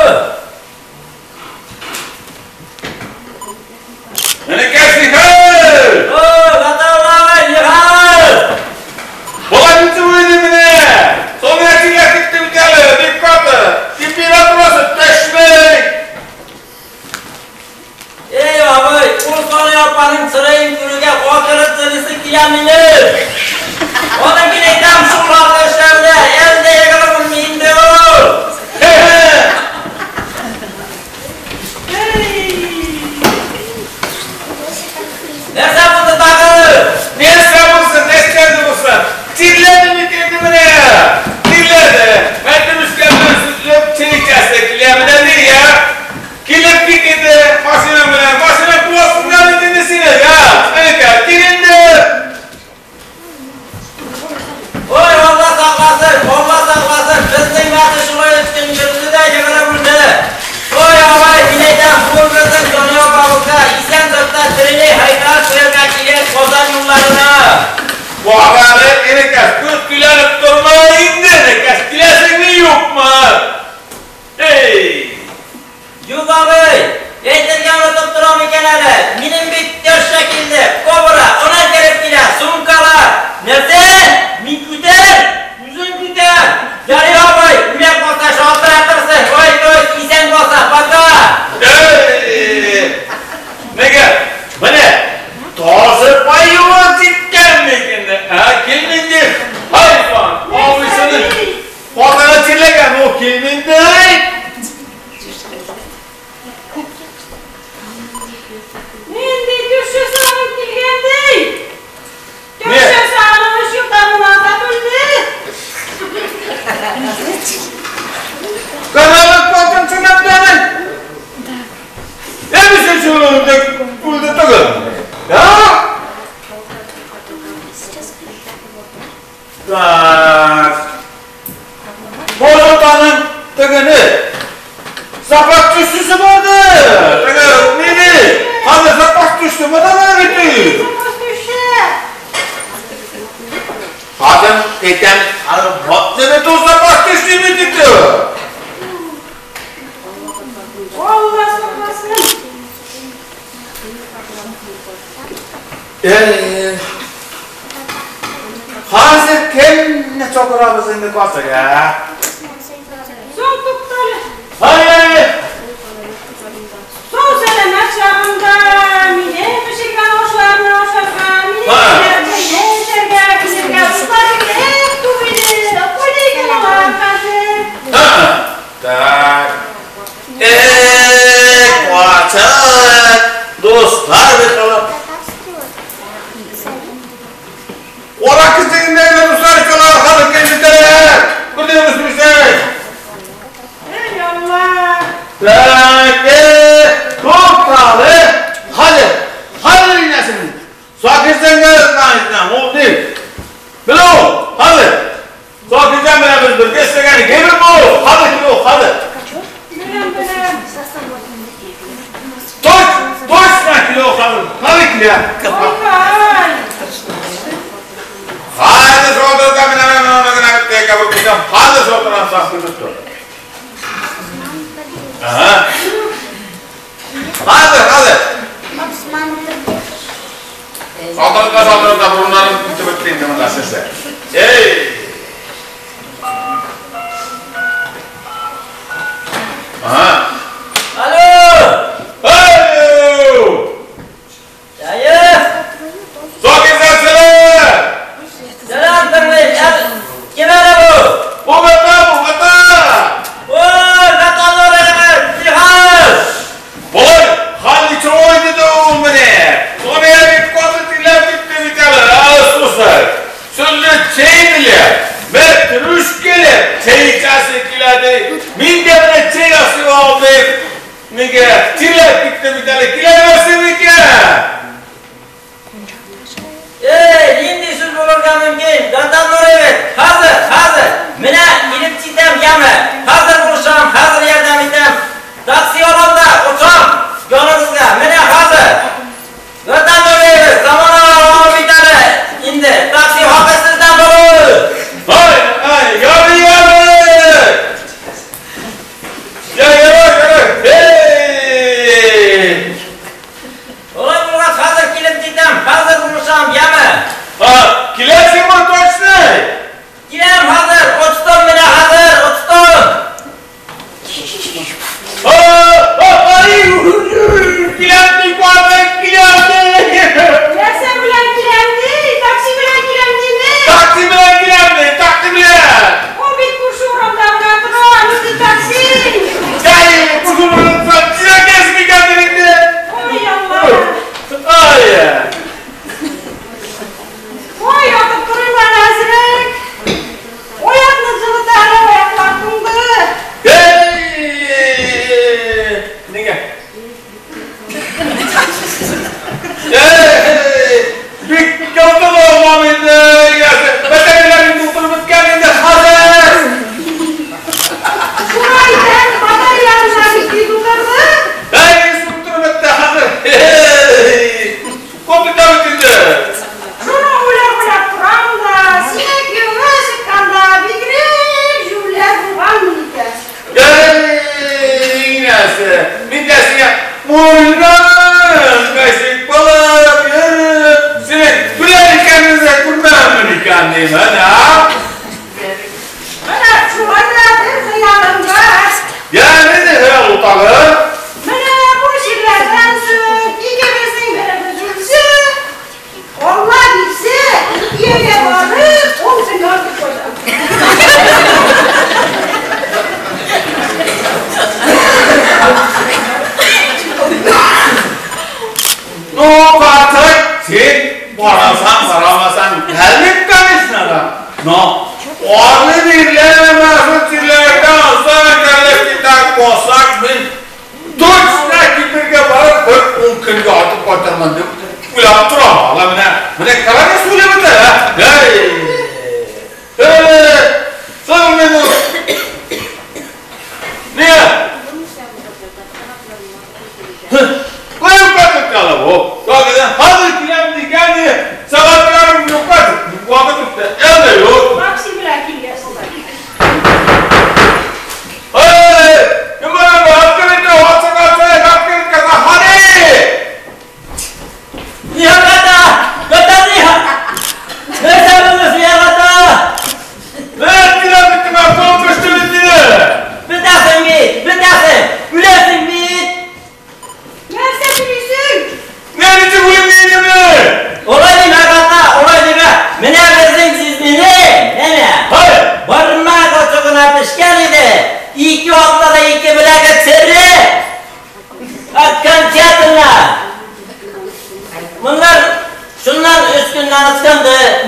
Энекәш, нихәл? О, Гатаулла абый, нихәл? Болай ничек уйлый менә? Соң менә чирләп китте бит әле, бик каты. Температурасы төшми. Эй, абый, ул Сания апаның чыраен күрүгә акырып җылыйсы килә минем. Аны мин әйтәм шул хакта эшләрдә, әле дә егылып үлми инде ул. Нәрсә булды тагы? Нәрсә булсын, нәрсә булсын? Тирләде бит инде менә. Тирләде. Мәтем өскәннән сөтле чәй эчәсе килә менә нигә? Килеп кит инде машина белән. Машина куасыңнар бит инде сине, я. Әнкә, кил инде. Ой, Алла сакласын, Алла сакласын. Безнең мәте шулай өстен йөрде дә егылып үлде. Ой, абай, мин әйтәм, бу безнең Сания апабызга исән сакта тереләй һәйкәл куярга кирәк Казан юлларына. Багары, энекәш, күз көйләнеп торма инде, энекәш, киләсеңме юкмы? Эй! Юк, абый, әйтергә онытып торам икән әле. Минем бит теща килде, кобра, ана кереп килә, сумкалар. Нәрсә? Мин күтәр, үзең күтәр. Ярый, абый, үлә калса шалтыратырсың. Ой, Запас төшсесе барды. Теге, ниде? Хәзер запас төште, монда да бит. Запас төшә. Хәзер әйтәм, хәзер батны бит ул запас төште бит инде. Алла сакласын. Хәзер кемне чакырабыз инде касыга? Соң туктале. Ай! Соң сәламәт чагында мине пешергән ашларны ашарга, мине чәйне эчәргә, килергә дуслар бик күп иде. Кайда икән алар хәзер? Так. Качак! Дуслар бит алар. Ora kızlarında дуслар икән хәзер килделәр. Күрдегезме сез? Ey Allah! Так, туктале. Hadi, hadi inesin. Sakızdan oldu. Bilo, hadi. Sakızdan bilen biz birge istegan gelin bu. Hadi kilo, hadi. Беләм, беләм. Toş, toşna kilo hadi. Hadi kilo. Ай, Hadi soğudurda bilen ona gına kabul edeceğim. Hadi soğuduran sakızı tut. Aha. Hadi, hadi. Saldırıda saldırıda burunların bitti indi mında sesi. Ey! Aha. Alo! Alo! Dayı! Sokizden selam! Selam tırmış! Kim ara bu? Bu gata, bu gata! Oy, vatanlar evet! Cihaz! Boy, hali çoğu dedi o mene. Sonaya bir kodu tilap bitti bir tane. Ağustuslar. Sözlü çey bile. Mert rüş kele. Çey içerse kiladi. Min de bile çey asıyor aldı. Nige tilap bitti bir tane. Kilemezsin mi ki? Ey, endi siz bo'lorga mumkin. Vatanlar evet. Hazır, hazır. Mine ilib chitam yami. Hazır bo'lsam, hazır yordam etam. Taksi olamda, ucham. Yoningizga. Mine hazır. Vatanlar evet. Zamona olib bitadi. Endi taksi haqi sizdan bo'ladi. Ay, ay, yarı yarı. Ya yarı yarı. Hey! Olay bo'lgach hazır kelib chitam, hazır bo'lsam yami. Ha, kilersin mi toçni? Kelam hazır, uchdim mine hazır, uchdim. Ay, kilemdi, kuardan kilemdi. Нәрсә белән киләм ди? Такси белән киләм диме? Taksi bilen kilemdi, taksi bilen. Ул бит күрше урамда гына тора, нинди такси? Gel, kusurunu saçına kesmi geldin indi. Ой, Алла! Ay. Ой, ятып торыйм әле әзрәк. Аякны җылыта әле, аяклар туңды. Hey! Nige? Hey! Bir kaptan olmam indi. Beterlerin tutturup bitken indi. Hazır. Шулай икән, батареяларына бик тиз утырды. Hey! Tutturup bitti. Hazır. Hey! Kompüter bitti. Шуны уйлап-уйлап торам да, сине кияүгә чыкканда бигрәк җүләр булганмын икән. Hey! Neyse. Min de sine muylan kaşık balık yürü. Seni güler ikeninize kurban iken diyeyim ha? Менә шулай да бер хыялым бар. Ya ne de hayal utalı? Менә бу чирләрдән соң икебезнең беребез үлсә, Алла бирсә, кияүгә барып, ул сине артып куйды. Ну, Kartık, sen barasan baramasan gelmek konuşuna da. No,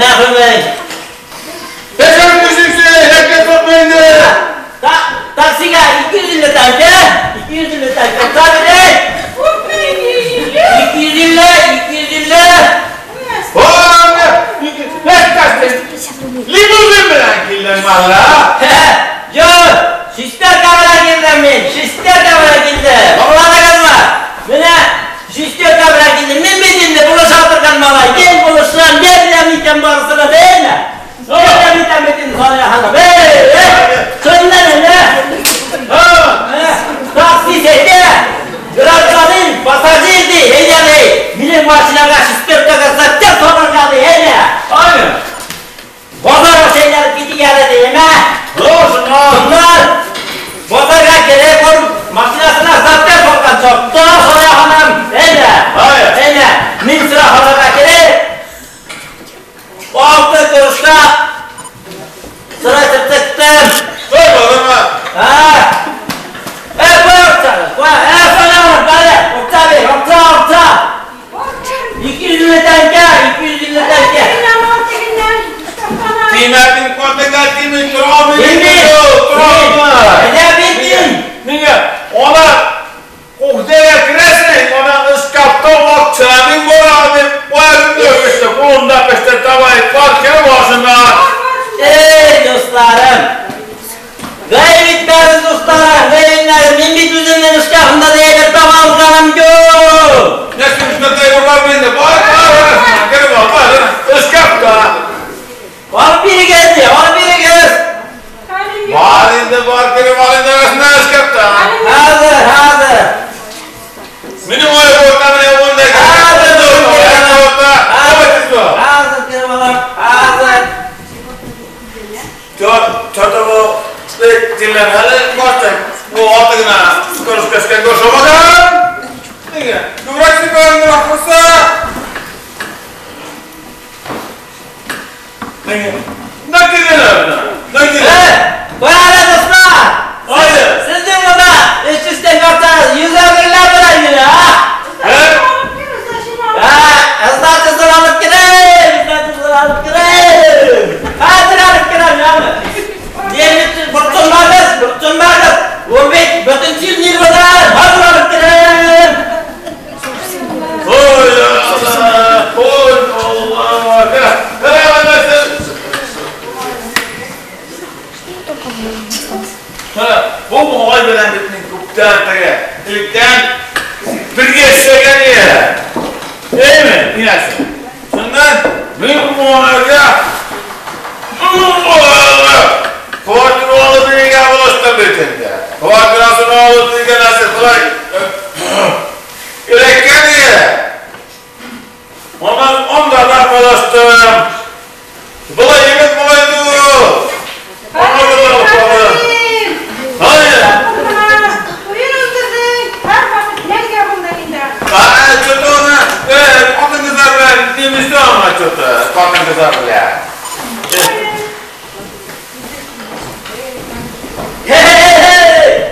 Мәрхүмең. Нәшәм төшүсе, ләкин тотмайды. Таксига 250 тәңкә, 250 тәңкә. Акча бирик. 250, 250. Limuzin белән килдем мalla. Юк, шестерка белән килдем мин. Шестерка белән килдем. Аңладыгызмы? Менә шестерка белән килдем. Мин бит инде булыша торган малай. Мин булышам, ярдәм итәм барысына, әйме? Ярдәм итәм бит инде Сания ханым. Эй, эй, чыннан әле. Такси әйтә. Гражданин, пассажир ди, әйдә ди. Минем машинага шестеркага заттар салырга ди, әйдә. Aynen. Базар әйләнеп китик әле ди, әмә. Шуннан. Шуннан базарга кереп, ул машинасына заттар салган чакта Сания ханым, әйдә. Hayır. Әйдә, мин сыраханага кереп, 6 кружка сыра эчеп чыктым. Тоймадыңмы? Ha. Куй акчаны, куй. Сания ханым, бәле, акча бир, акча, акча. 250 тәңкә, 250 тәңкә. Тимәдең картыңа тимей тора Тими. Тора. Әйдә бит. Нигә? Ана кухняга керәсең, ана шкафта акча, мин барам дип, куярым işte, кулымда пеште тавай, бар кер башына. Ey dostlarım. Gayb etmeniz dostlarım, gayb. Мин бит үземнең шкафымда да әйбер таба алганым юк. Нәрсә эшләтә бар миндә? Бар, бар, кереп ал, бар, шкафта. Алып бирегез, ди, алып бирегез. Бар инде, бар, кереп ал инде, арасында шкафта. Хәзер, хәзер. Минем ой орта менә монда. Хәзер, Орта. Хәзер кереп алам, хәзер. Чото бу диләнәле башта. Бу аты гына кружкаска кошамаган. Нигә? Күбрәк сипәнде ахырсы. Нигә? Нәкиләр. Нәкиләр. Куй әле, дуслар. Haydi. Сезнең монда 300 тәңкә акчагыз 150 белән генә, ha? He? Ha, сдачасын алып керәм, сдачасын алып керәм. Хәзер алып керәм, яме. Диярбит, борчылмагыз, борчылмагыз. Ул бит бөтен җир нервыдан, хәзер алып керәм. Ой Allah! Oy Allah! Ha, bu малай белән бит күптән теге, электән бергә эшләгән иде. Әйме, инәсе. Шуннан мин бу малайга квартира алып биргән булыштым бит инде. Квартирасын алып биргән нәрсә шулай эләккән иде. Ondan onda da buluştum. Болай егет малай түгел. Аңа була алып. Hayır. Aa, что-то она, хатын-кызлар белән немесе аңа что-то, хатын-кызлар белән.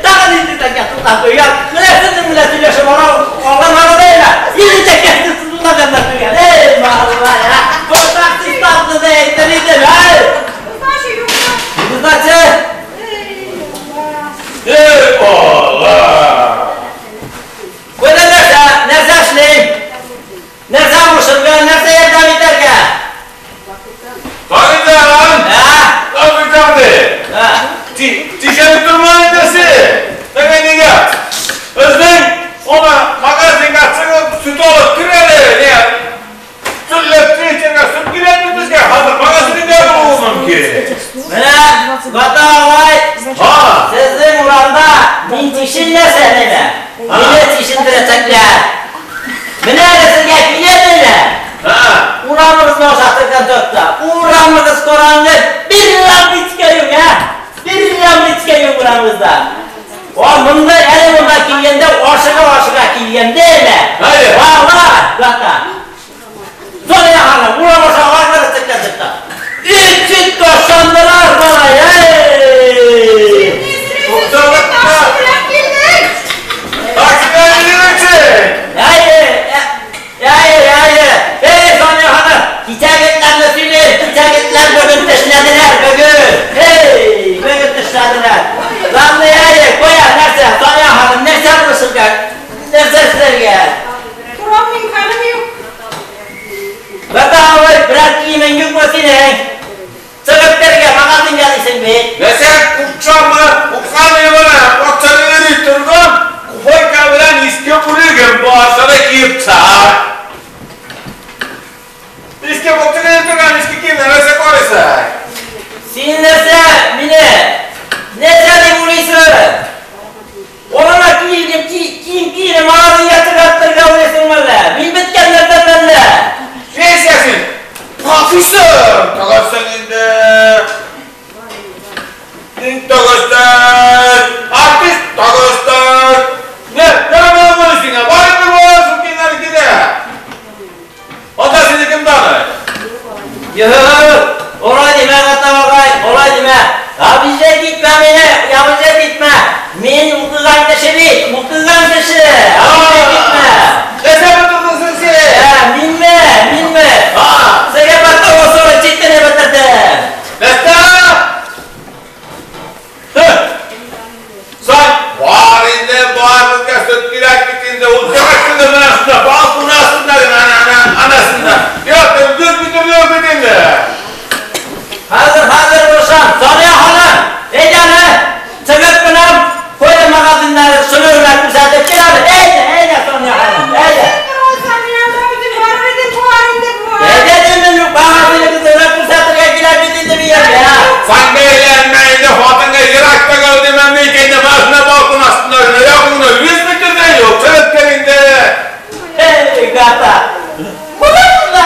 Тагын инде тәңкә туктап куйган. Менә сезнең белән сөйләшеп алган арада әле. 50 тәңкә тотлаганнар түгел. Эй, малай, ha. Бу таксистларны да әйтер идем, эй. Сдача. Ey Allah! Куйда нәрсә? Нәрсә эшлим? Нәрсә булышырга, нәрсә ярдәм итәргә? Tanrıcan! Ha? Tanrıcan de! Ha. Тишәнеп торма инде. Нигә нигә? Безнең ана магазинга чыгып сөт алып кер әле. Не? Сүтләп тишәргә сөт кирәкме безгә? Хәзер магазинда булуы мөмкин. Менә Гата агай, Ha! сезнең урамда мин тишенмәсә менә. Мине тишендерәчәкләр. Менә әле сезгә киләм менә. Ha! Урамыгызны ашатырган чакта. Урамыгыз караңгы, бер лампочка юк, ha? Бер лампочка юк урамыгызда. О, монда әле монда килгәндә ашыга-ашыга килгәндә әле. Hayır. Валла, Гата. Соня ханым, урам аша агачлар чыккан чакта. Үч ташландылар малай, ey! Тукталып та. Таксига йөрүче. Әйе, әйе, әйе. Эй, Соня ханым, кичәге этләрне сөйлим. синең? Чыгып керергә магазинга дисең бит. Нәрсә, купчамы? Купкан менә, бакчада йөри торган куфайка белән иске бүлегем бар, шуны киеп чык. Иске бакчада йөри торган иске киемнәр нәрсә карыйсың? Син нәрсә мине? Нәрсә дип уйлыйсың? Олана кием кием кием магазинга чыгып торырга уйлыйсыңмы әллә? Мин беткәннәрдән әллә? Нәрсә син? Профессор! Тагырсың инде. Син тагырсың. Артист тагырсың. Не, не сиңа? Бар инде бу, шул киемнәрне кидә. Анда сине кем таный? Юк, олай димә, Гата агай, олай димә. Обижать итмә мине, обижать итмә. Мин укыган кеше бит, укыган кеше. Обижать итмә. Нәрсә бетердең син? Ә, минме, минме? Сезгә потом читене бетердем. Нәрсә? Сай, бар инде, бар, безгә сөт кирәк бит инде. Ул чыгып инде менә шунда, балкон астында гына, ана, анасында. Юк, дүрт литр юк бит инде. Хәзер, хәзер булышам. Сания ханым, әйдә әле. Чыгып кына куйды магазиннары, шуны гына күрсәтеп кил әле. Әйдә, әйдә, Сания ханым, әйдә. Әйдә димем, магазиныбызны гына күрсәтергә килә бит инде бу җиргә. Син бәйләнмә инде, хатынга ерак түгел димәм икән инде, менә балкон астында гына, якын гына 100 метрдән юк, чыгып кил инде. Эй, Гата. Монда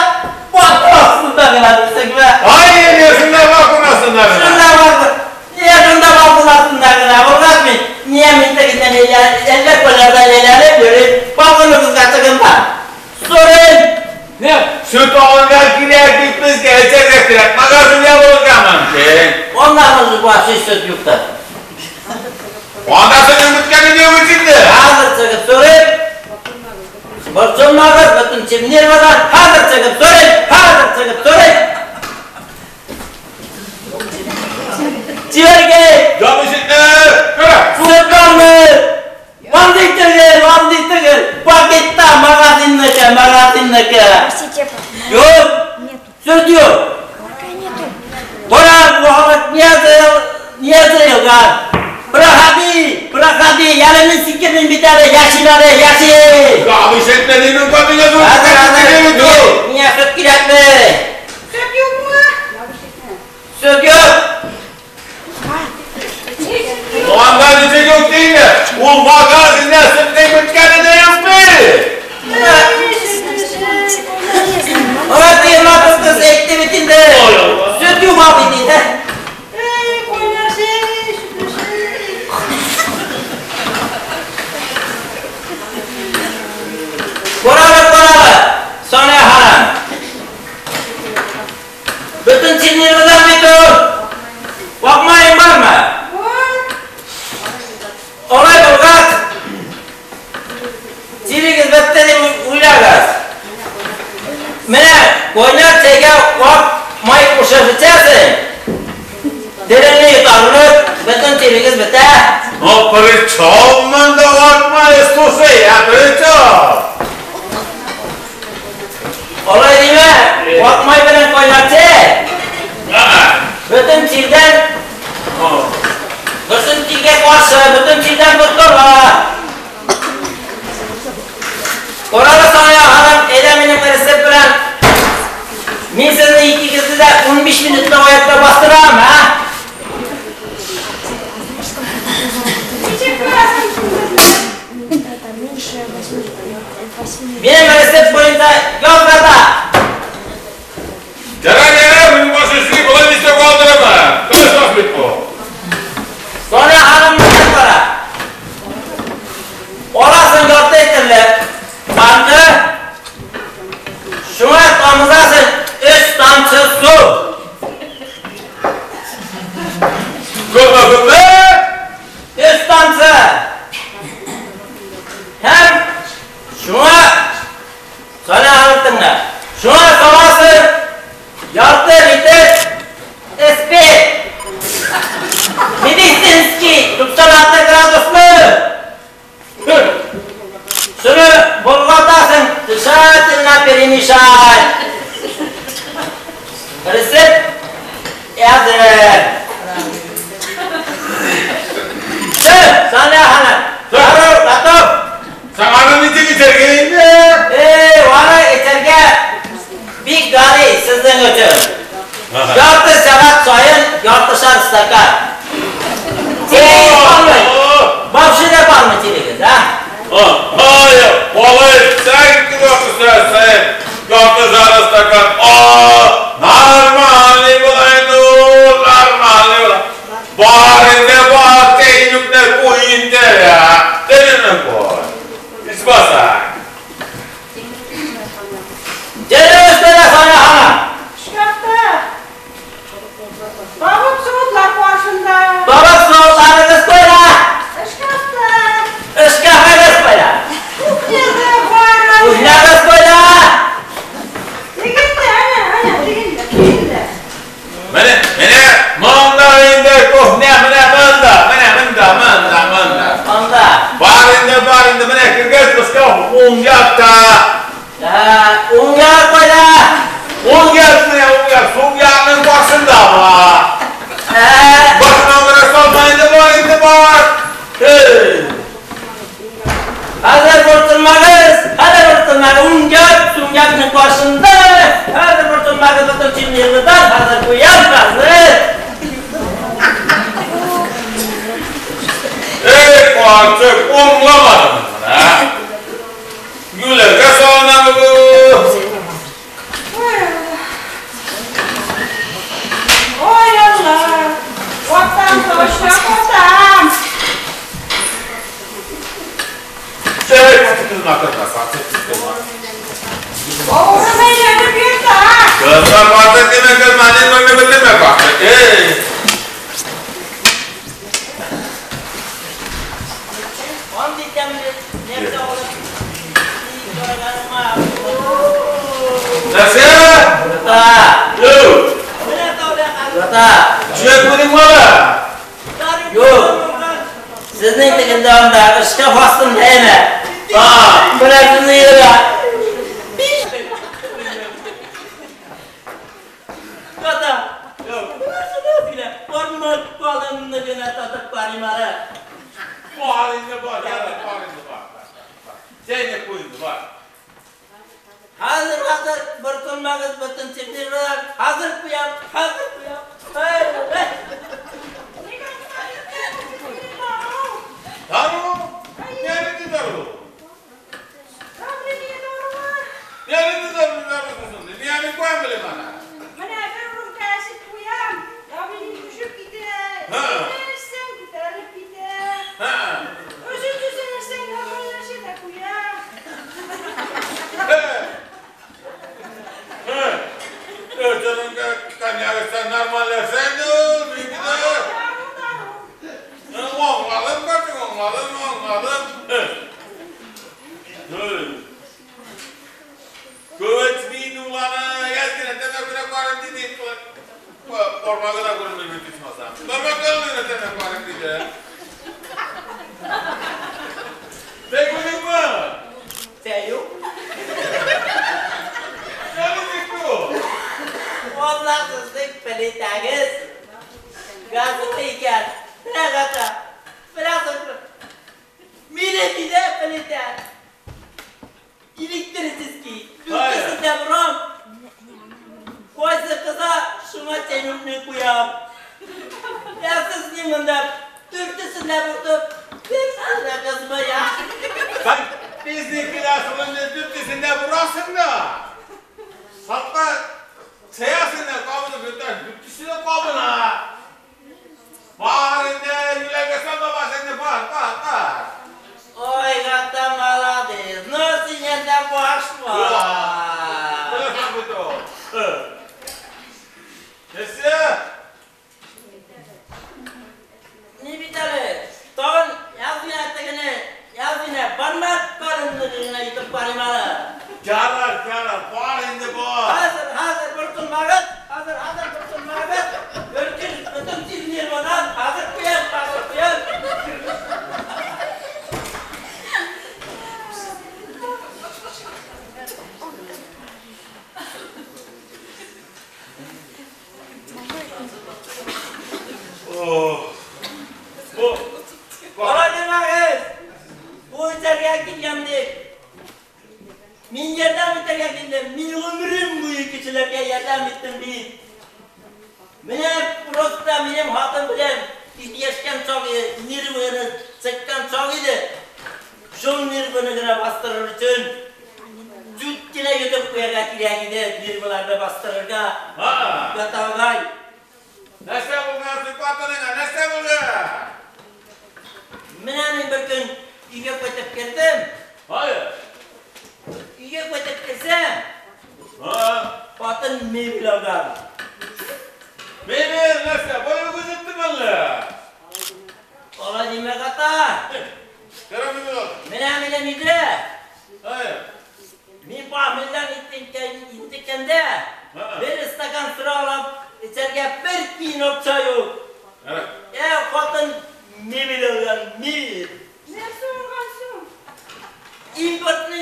балкон астында гына дисеңме? Ай, шунда балкон астында гына. Шунда балкон. Нигә шунда балкон астында гына булгач мин? Нигә мин тегеннән әллә кайлардан әйләнеп йөрим? Балконыгызга чыгып Сорыйм. Не, сөт алырга кирәк бит безгә, эчәргә кирәк, магазин ябылырга мөмкин. Оннан вообще сөт юктыр. Анда синең беткәне юк бит инде. Хәзер чыгып сорыйм. Борчылмагыз, бөтен нервыдан хәзер чыгып сорыйм, хәзер чыгып сорыйм. Чибәркәй! Җаным ишетмә. Сөт бармы? Андый түгел, андый түгел. Пакетта магазинныкы, магазинныкы. Юк, сөт юк. Кара, бу не язылган? Проходи, проходи, әле мин сикермим бит әле, яшим әле, яшим. Җаным ишетмә, димем, хатынга зур Хәзер, хәзер, бит ул. Миңа сөт кирәкме? Сөт юкмы? Сөт юк. Анда ничек юк димме? Ул магазинда сөтнең беткәне дә юк бит. Ora тыймадым кыз әйтте бит инде. Сөт юк бит инде. Эй, кайнар чәй, сөтле чәй. Карагыз, карагыз. Сания ханым. Бөтен чирнервыдан бит ул. Ак маең бармы? Бар. Алай булгач, чирегез бетте дип уйлагыз. Менә кайнар чәйгә ак май кушып эчәсең. Телеңне йотарлык, бөтен чирегез бетә. Ну, при чем монда ак май, слушай, а при чем? Алай димә, ак май белән кайнар чәй. Бөтен чирдән, бөтен чиргә каршы, бөтен чирдән котыла. Карагыз, Сания ханым, әйдә минем рецепт белән. Мин сезне икегезне дә 15 минутта аякта бастырам, а? Ничек күрәсең син безне? Минем рецепт буенча яз Гата. Ярар, ярар, минем баш эшли, болай нишләп калдырамын? Тыныч бит бу. Сания ханым менә кара. Аласың ярты литрлы банкы, шуңа тамызасың 3 тамчы су. Күпме, күпме? 3 тамчы. Һәм шуңа Сания ханым тыңла. Шуңа саласың ярты литр спирт. Медицинский 96 градуслы. Шуны болгатасың, тщательно перемешать. Рецепт Уң якта. Уң як кайда? Уң як менә, уң як, сул якның башында бар. Башына гына салма инде бар, инде бар. Хәзер борчылмагыз, хәзер борчылмагыз. Уң як, сул якның башында. Хәзер борчылмагыз, бөтен чимнегездән хәзер куям, хәзер. Ey карчык, аңламадым менә. Гүләргә салынамы бу? Ой, Алла! Ватан ташлап атам! Ey, кызма, кызма, карчык, кызма. Бавырым әйләнеп йөртә! Кызма, карчык, димә, кызма, нинди бетермә, карчык. Ey! Нәрсә? Юк. Чүәк буның бала. Юк. Сезнең тегендә анда шкаф астында әнә. Менә сезнең өйдә. Ата. Бармак калынны гына татып карыйм әле. Бар инде бар, ярар, бар инде бар. Сәйне куй инде бар. Хәзер, хәзер, борчылмагыз, бөтен чимнилар. Хәзер куям, хәзер куям. Эй, эй. Дару? Нәрдә дару? Нәрдә дару, дару соң? Нигә куям белем ана? Менә бер рюмка эчеп куям, давление төшеп китә. Эчсәң күтәрелеп китә. Өченчесен эчсәң нормальләшә дә куя. Canım konyak içsen normalleşse de ol, bir de. Anladım kardeşim, anladım, anladım. Kuvvet ulanı, yazgine temekine karın dedi. Parmağı da görünmüyor bir düşmasa. Parmak görünmüyor temek karın dedi. Sen görün mü? Sen yok. Ne demek bu? Vallahi sizning plitangiz gazli ekan. Bunaqa, bunaqa. Meniki-da plita. Elektrический. To'rttasida biron. Qaysi qiza shunga chaynikni qo'yam. Ya sizning bunda to'rttasida o'tib, birsida qizma ya. Sen biznikiler sonunda to'rttasida burasın da. Hatta Seyasında kabını götür, bütüsünü kabına. Var indi, yüleğe sen baba sen de var, var, var. Oy gata молодец, но синенде баш var. Böyle budu. Nesi? Ne biteli? Tağın yazgına tegini, yazgına barmak kalınlığına yutub barmalı. Yarar, yarar, var indi bu. Hazır, hazır, borçulmağız, hazır, hazır, borçulmağız. Örkün, bütün çizmir bundan, hazır kuyam, hazır kuyam. Oh. Bu. Olay demağız. Bu içeriye kelgandik. Men yordam etarga keldim. Men umrim bo'yi kishilarga yordam etdim deydi. Meni просто mening xotin bilan itlashgan chog'i, nervini chekkan chog' edi. Shu nervini bostirish uchun juttgina yutib qo'yarga kerak edi, nervlarni bostirishga. Ha. Yotag'ay. Narsa bo'lgan, sifatini narsa bo'lgan. Mana men bir kun uyga qaytib keldim. Hayır. Uyga qaytib kelsam, ha, xotin mebel olgan. Mebel narsa, boya o'zitdim alla. Ola nima qata? Qara mebel oldi. Mana meni mebel. Hayır. Men pahmildan intikkanda bir stakan sira olib icharga bir tiyin choy yo'q. Ya xotin mebel olgan, mebel. Narsa olgan shu. Importni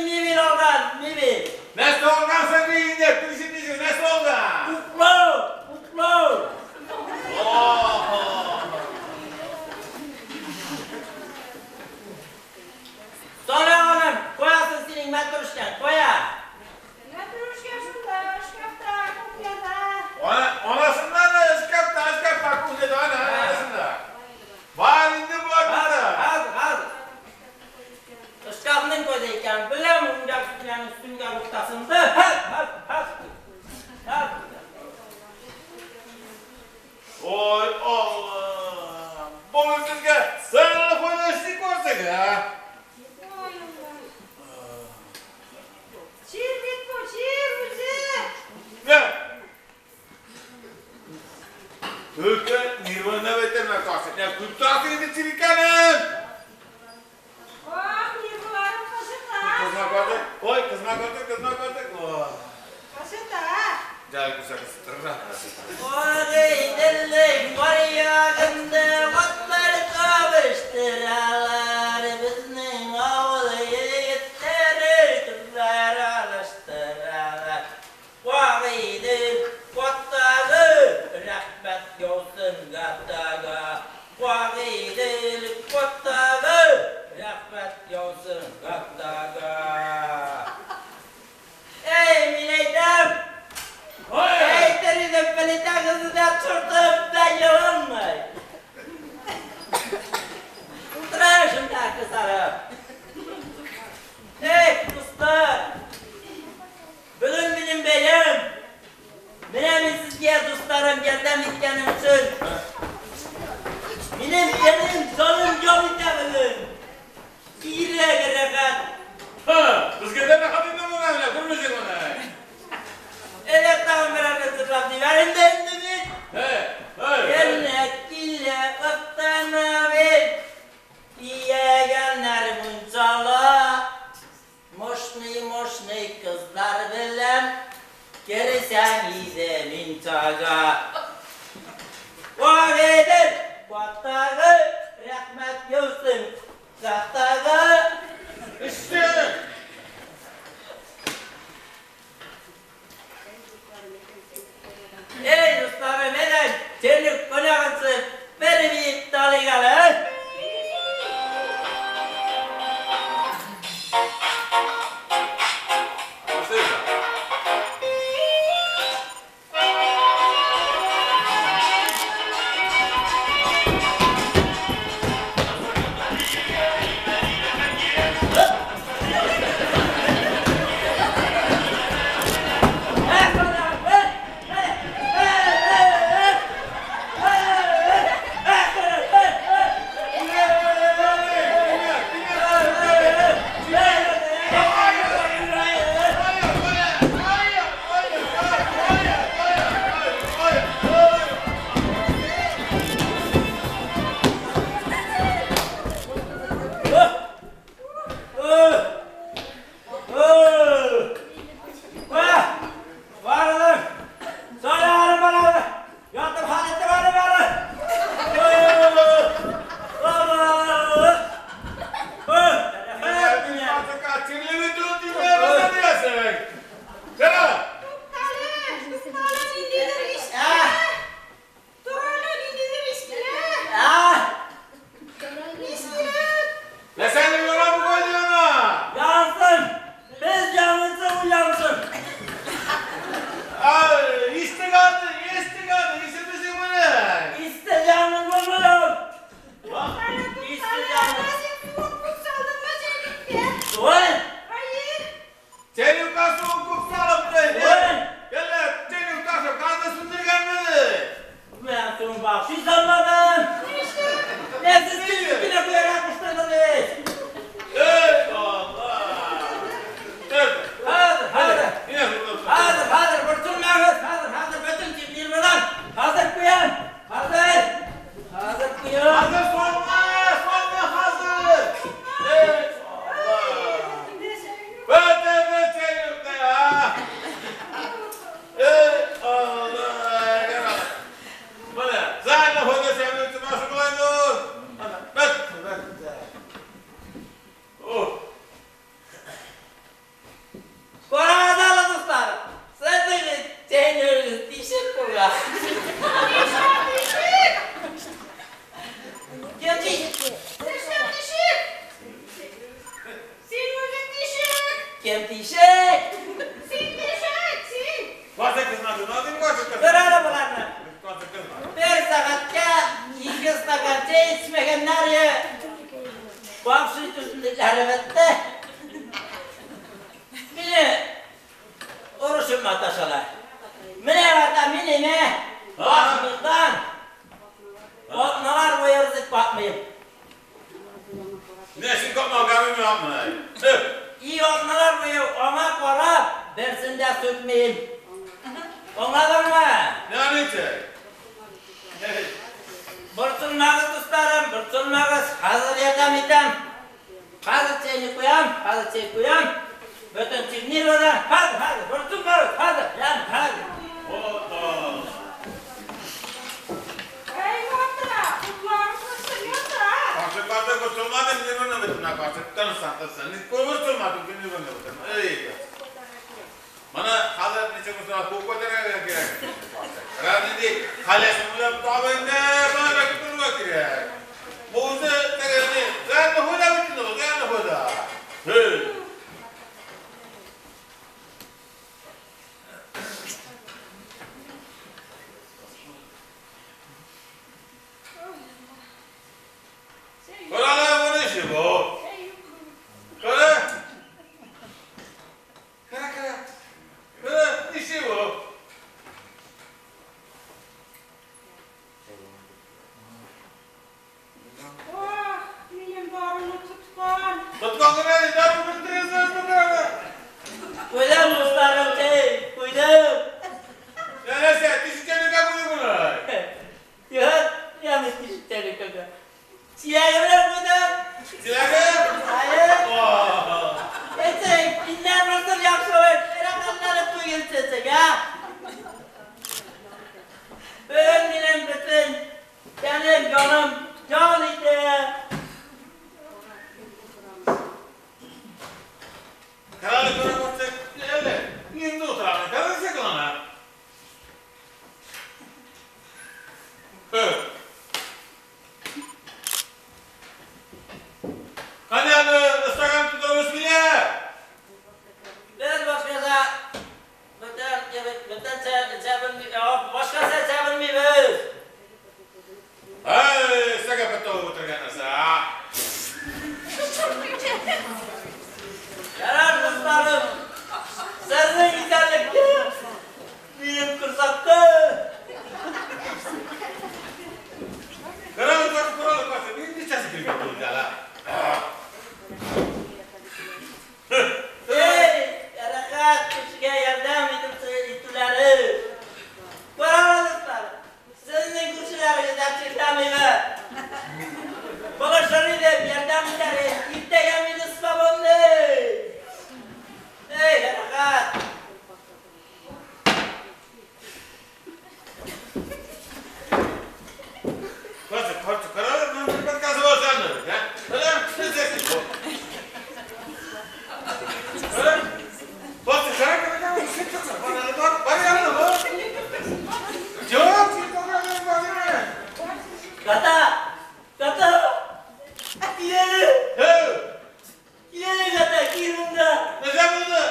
мәтрүшкәң кая? Мәтрүшкә шунда, шкафта, кухняда. Анасында да шкафта, шкафта, кухняда, ана, анасында. Бар инде бар монда. Хәзер, хәзер. Шкафның күзе икән, беләм, уңга белән өстенгә уртасында. Хәзер, хәзер, хәзер. Ой, Аллам! Бүген сезгә сәнле файдасы күрсәк, ә? Ой, Аллам. Чир бит бу, чир үзе. Не? Түке, нервыңны бетермә, карчык. Не, күп торасың инде чир икәнен. Ах, нервларым кашыта. Кызма карчык. Ой, кызма карчык, кызма карчык. Ой. Кашыта. Gel güzel kız, tırnak. Vay var yağında otlar kavuştıralar bizning ovul yigitleri kızlar alıştıralar. Vay ottagı rahmet yolsun gataga. Vay ottagı rahmet yolsun gataga. Ey milletim! Ey teride kızı da çırtıp da yalanmay. Утыра шунда кызарып. Ey dostlar! Bugün benim beyim. Менә мин сезгә дусларым ярдәм иткәнем өчен. Минем җаным, җаным ял итә бүген. Кирәк рәхәт. Ха, безгә дә рәхәт инде моны, менә күрмисең моны. Элек тагын берәр җырлап җибәр инде инде мин. Hey, hey. Килә килә автомобиль. Иягәннәр мунчала. Мощный, мощный кызлар белән керсәң иде мунчага. Вагыйдыр, ваттагы, рәхмәт яусын, каттагы. İşte. Ey dostlarım, neden çelik konağısı beni bir dalıgalı? Thank you. Кем тишек? Син тишек, син! Басы кызмады, надым басы кызмады. Бер әле боларны. Бер сәгатькә 2 стакан чәй эчмәгәннәр е. Бакшы түземлекләре бетте. Мине орышып маташалар. Менә вата мин име? Башымыздан атналар буе ризык капмыйм. Нәсен капмаган мин апмый. И атналар буе аңа карап, берсен дә сүтмим. Аңладыңмы? Нәничек? Борчылмагыз, дусларым, борчылмагыз. Хәзер ярдәм итәм. Хәзер чәйне куям, хәзер чәй куям. Бөтен чернилада, хәзер, хәзер, борчылмагыз, хәзер, ям, хәзер. Эй, ята, утлары кысып ята. Карчыкларда борчылмадым, мин моны бөтен карчыктан сакласын. Мин борчылмадым, мин моны бөтен. Эй. Mana хәзер ничә булса күп күтәрергә кирәк. Рәнди халәсен уйлап табында бара көтәргә кирәк. Бу үзе тегене, гәне худа бит инде, гәне худа. Хе. Кара бу ничек бу? Кара. Кара, кара. Ничек бу? Ох, минем барымны тоткан. Тоткан гына дару бетерәсез монда. Куйдым, дусларым, чәй, куйдым. Нәрсә, тишеккә куйдың моны? Юк, яны тишеккә. Чиләге белән куйдым. Чиләге? Әйе. Әйтсәң, иннәр булсын яхшы булыр. Рәхәтләнеп куйган чәчәк, а? Бөтен минем бөтен тәнем, җаным, җан итә. Каралы күреп үтсәк, әле, инде утырам, карасак ана. Кани аны стакан тотабыз килә. Без башкача бөтен бөтен башкача эчә белмибез. Ай, стакан тотып утырган нәрсә. Ярар, дусларым, сезнең исәнлеккә, минем корсакка. Каралы, каралы, каралы, мин ничәсе килгән булды әле. Эй, рәхәт кешегә ярдәм итүләре. Карагыз, дуслар, сезнең күршеләрегездән чирләмиме? Булышыр идем, ярдәм итәр идем. Иртәгә мине свободный. Эй, рәхәт. Карчык, карчык, каралы, мин бер казып алсам, ха? Каралы, ничәсе бу? Басы, кара, кара, кара, син тотсаң, бар, бар, бар янына, бар. Юк, син тотсаң, бар, бар. Тата, тата, киләле. Һәү. Киләле, тата, кил монда. Нәрсә булды?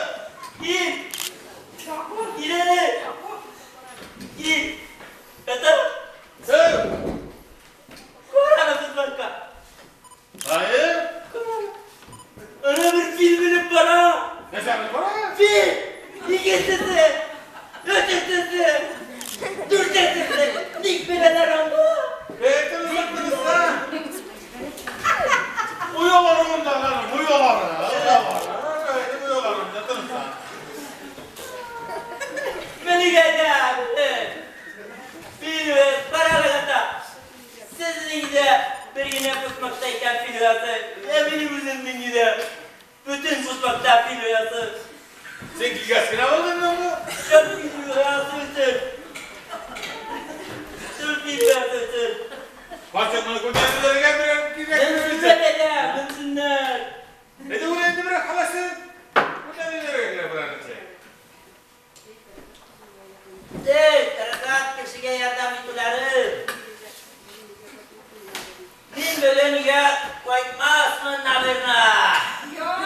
Кил. Киләле. Кил. Тата. Һәү. Караны без башка. Hayır. Ана бер фил менеп бара. Нәрсә менеп бара? Фил. Икенчесе. Өченчесе. Дүртенчесе. Ник беләләр аны? Әйтеп Uyuyorlar onda lan, uyuyorlar. Uyuyorlar. Uyuyorlar onda, tınıslan. Beni geldi. Fil kararlı kata. Sizin de bir yine tutmaktayken fil rüyası. Eminim üzümün yine. Bütün tutmakta fil rüyası. Sen gigaskına oldun mu? Çok fil rüyası için. Çok fil rüyası için. Parçalarını kocaeliklere gel bir Mümkünler, mümkünler. Ne de uğrayın bırak halası. Kocaeliklere gel bırak. Ey, рәхәт кешегә ярдәм итүләре. Мин бүген өйгә кайтмасмын, наверное. Юк.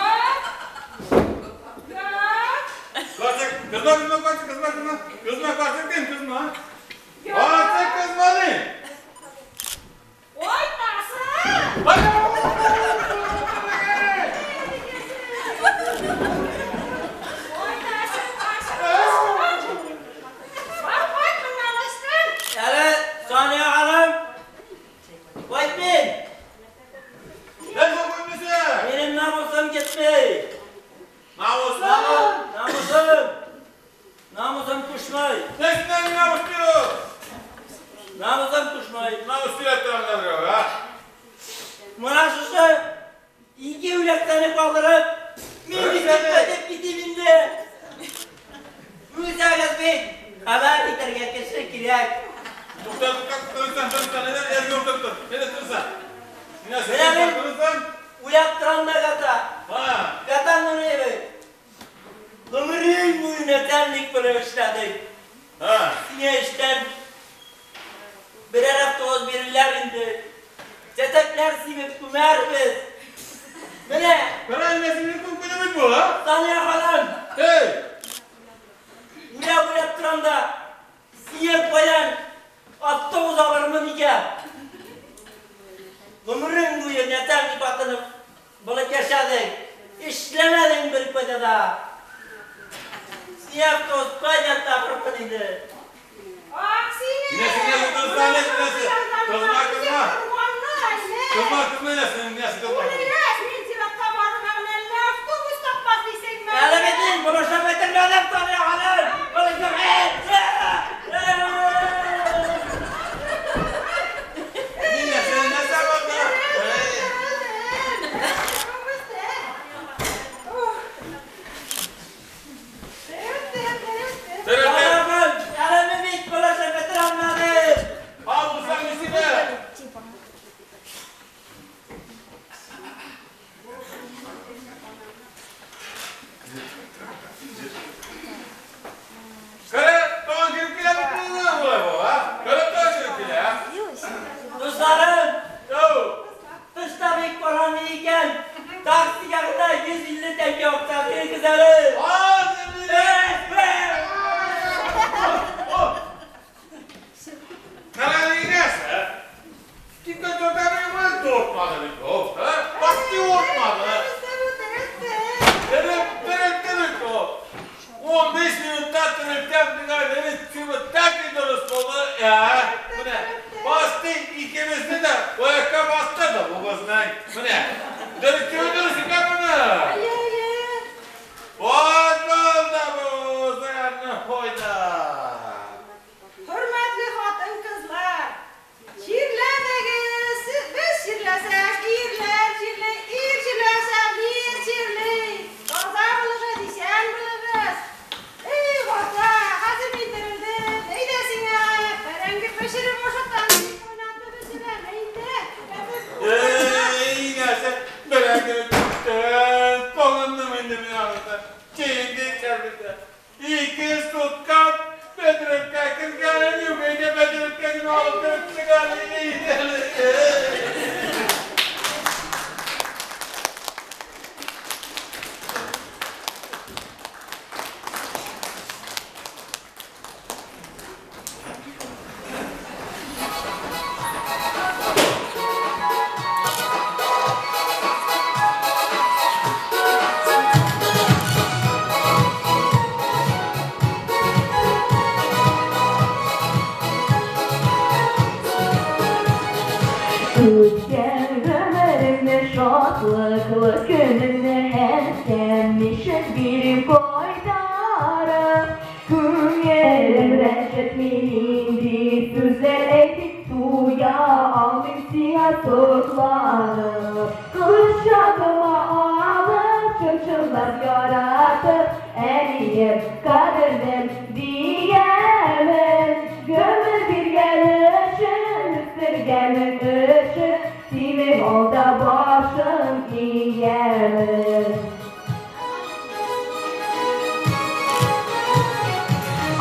бетми. Намусым. Намусым. Намусым кушмай. Несеннән намус бирү? Намусым кушмай. Намус бирә торган берәү, а? Менә шушы ике үләксәне калдырып, мин бит кайтып китим инде. Үзегез бит хәбәр итәргә кеше кирәк. Тукта, тукта, тынычлан, тынычлан, әйдә, әзгә утырып тор. Әйдә, тынычлан. Менә мин уйлап торам да Гата. Гата Нуриевич. Гомерең буе начальник булып эшләдең. Сиңа эштән берәр автобус бирерләр инде. Чәчәкләр сибеп күмәрбез. Менә. Менә нәрсәне күмгәне бит бу, а? Сания ханым. Эй! Уйлап торам да, сиңа каян автобус алырмын икән? Гомерең буе начальник хатыны булып яшәдең. Эшләмәдең бер кайда да. Сиңа автобус кайдан табырмын инде? Ах, сине! Нәрсә, нәрсә, нәрсә? Кызма, кызма. Кызма, кызма, нәрсә, нәрсә, кызма. Үлерәс, мин зиратка барырга әллә автобус тапмас дисеңме? Әле бит мин булышып бетермәдем, Сания ханым. Булышып Нәрсә, нәрсә булды? Әле бит булышып бетермәдем. Ал, булсаң, нисибә? Кара, тагын килеп килә бит инде болай бу, а? Кара, тагын килеп килә, а? Дусларым, тышта бик караңгы икән. Таксига гына 150 тәңкә акча бирегез әле. Кара, нәрсә? Китә төтәнең тортмады бит бу, а? Бакты ортмады. Тереп, тереп, тереп бу. 15 минутта терелтәм дигән бу так и дөрес булды. Я, менә басты икебезне дә аякка басты да бу кызның. Менә дөрес дөрес икән моны. Ой, да бу, зыянны файда. Хөрмәтле хатын-кызлар, чирләмәгез. Без чирләсәк, ирләр чирли, ир чирләсә, мин чирли. Таза булыгыз, исән булыгыз. Эй, Гата, хәзер мин терелдем. Әйдә сиңа, бәрәңге пешереп ашатам. Кайнатып эчерәм, әйдә. Эй, нәрсә, бәрәңге күптән сагындым инде мин аны. Чәйне эчәрбез. Ике сутка бәдрәфкә кергәнем юк, әйдә бәдрәфкә генә алып кереп чыгам. Үткән гомеремне, шатлыклы көнемне һәм ничек бирим кайтарып. Күңелем рәнҗетми, нинди сүзләр әйтеп туя алмыйм сиңа сокланып. Кочагыма алып, чын-чынлап яратып, әнием, кадерлем диярмен. Гомер биргән өчен, үстергәнең өчен, синең алда башым иямен.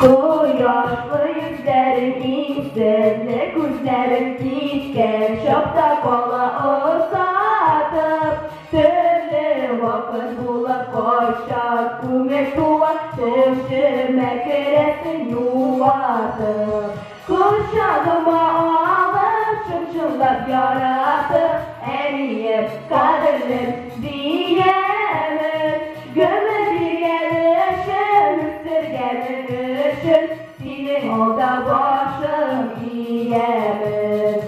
Кояшлы йөзләрең, иңсезле күзләрең киткән чакта кала озатып. Төрле вакыт була, кайчак күңел туа, төшемә керәсең юатып. Кочагыма алып, чын-чынлап яратып, әнием, кадерлем диярмен. Гомер биргән өчен, үстергәнең өчен, синең алда башым иямен.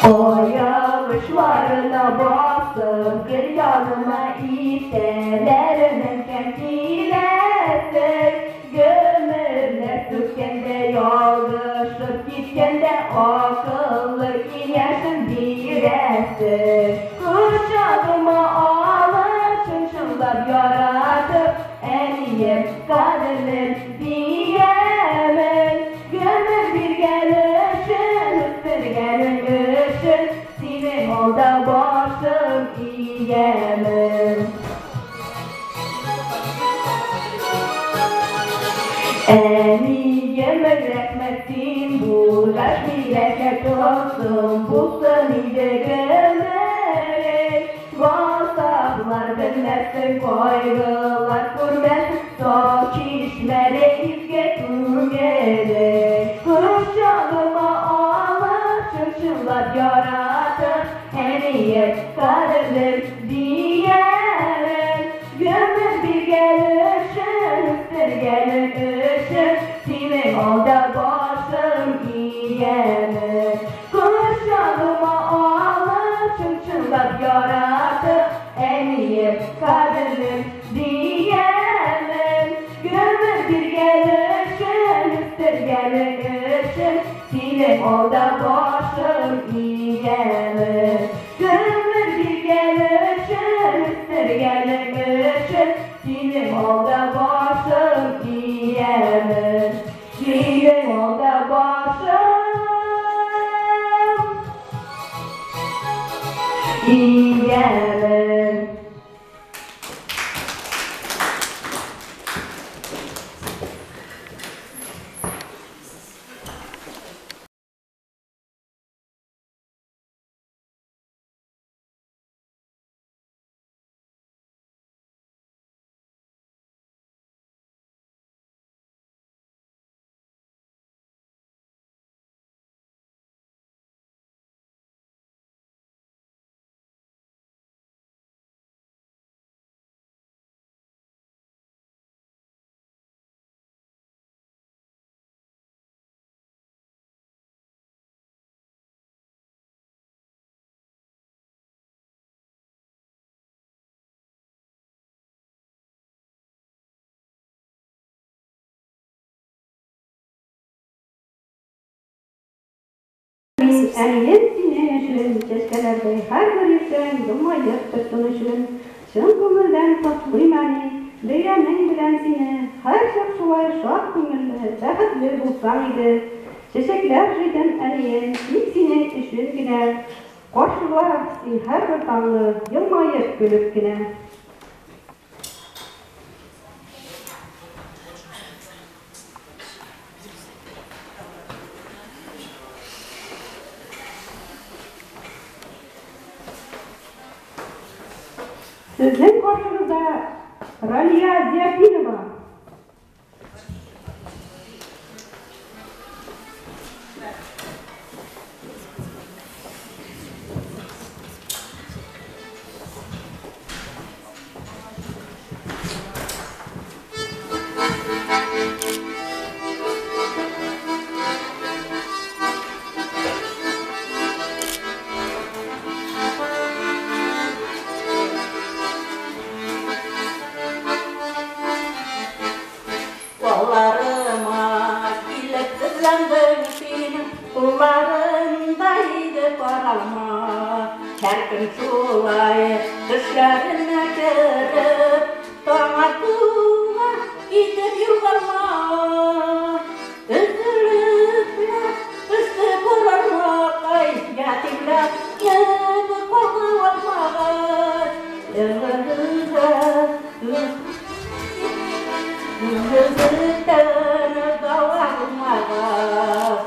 Аяк очларына басып, гел яныма иртәләренең кәм киләсең. Гомерләр сүккәндә, ялгышып киткәндә, акыллы киңәшен бирәсең. Кочагыма алып, чын-чынлап яратып, әнием, кадерлем диярмен. Гомер биргән өчен, үстергәнең өчен, синең алда башым иямен. Әнием, рәхмәт син булгач, бигрәк тылсым булсын иде гомерең. Газаплар белмәсен, кайгылар күрмәсен, саф чишмәле изге күңелең. Кочагыма алып, чын-чынлап яратып, әнием, кадерлем диярмен. Гомер биргән өчен, үстергәнең өчен, синең алда башым иямен. Кочагыма алып, чын-чынлап яратып, әнием, кадерлем диярмен. Гомер биргән өчен, үстергәнең өчен, синең алда башым иямен. Гомер биргән өчен, үстергәнең өчен, синең алда башым иямен. Синең алда башым иямен. Мин әнием синең өчен, чәчкәләрдәй һәрбер иртәң елмаеп торсын өчен, чын күңелдән котлыйм, әни, бәйрәмең белән сине, һәрчак шулай шат күңелле, бәхетле булсаң иде. Чәчәкләр җыйдым, әнием, тик синең өчен генә. Каршыла син һәрбер таңны елмаеп көлеп кенә. Сезнең каршыгызда Ралия Зиятдинова. Kollarıma килеп тезләндең син, кулларыңда иде каралма. Һәр көн шулай төшләренә кереп, таң атуга китеп югалма. Өзелеп төште каралмакай, ятимләнеп калды алмагач. Үзлектән дава булмагач.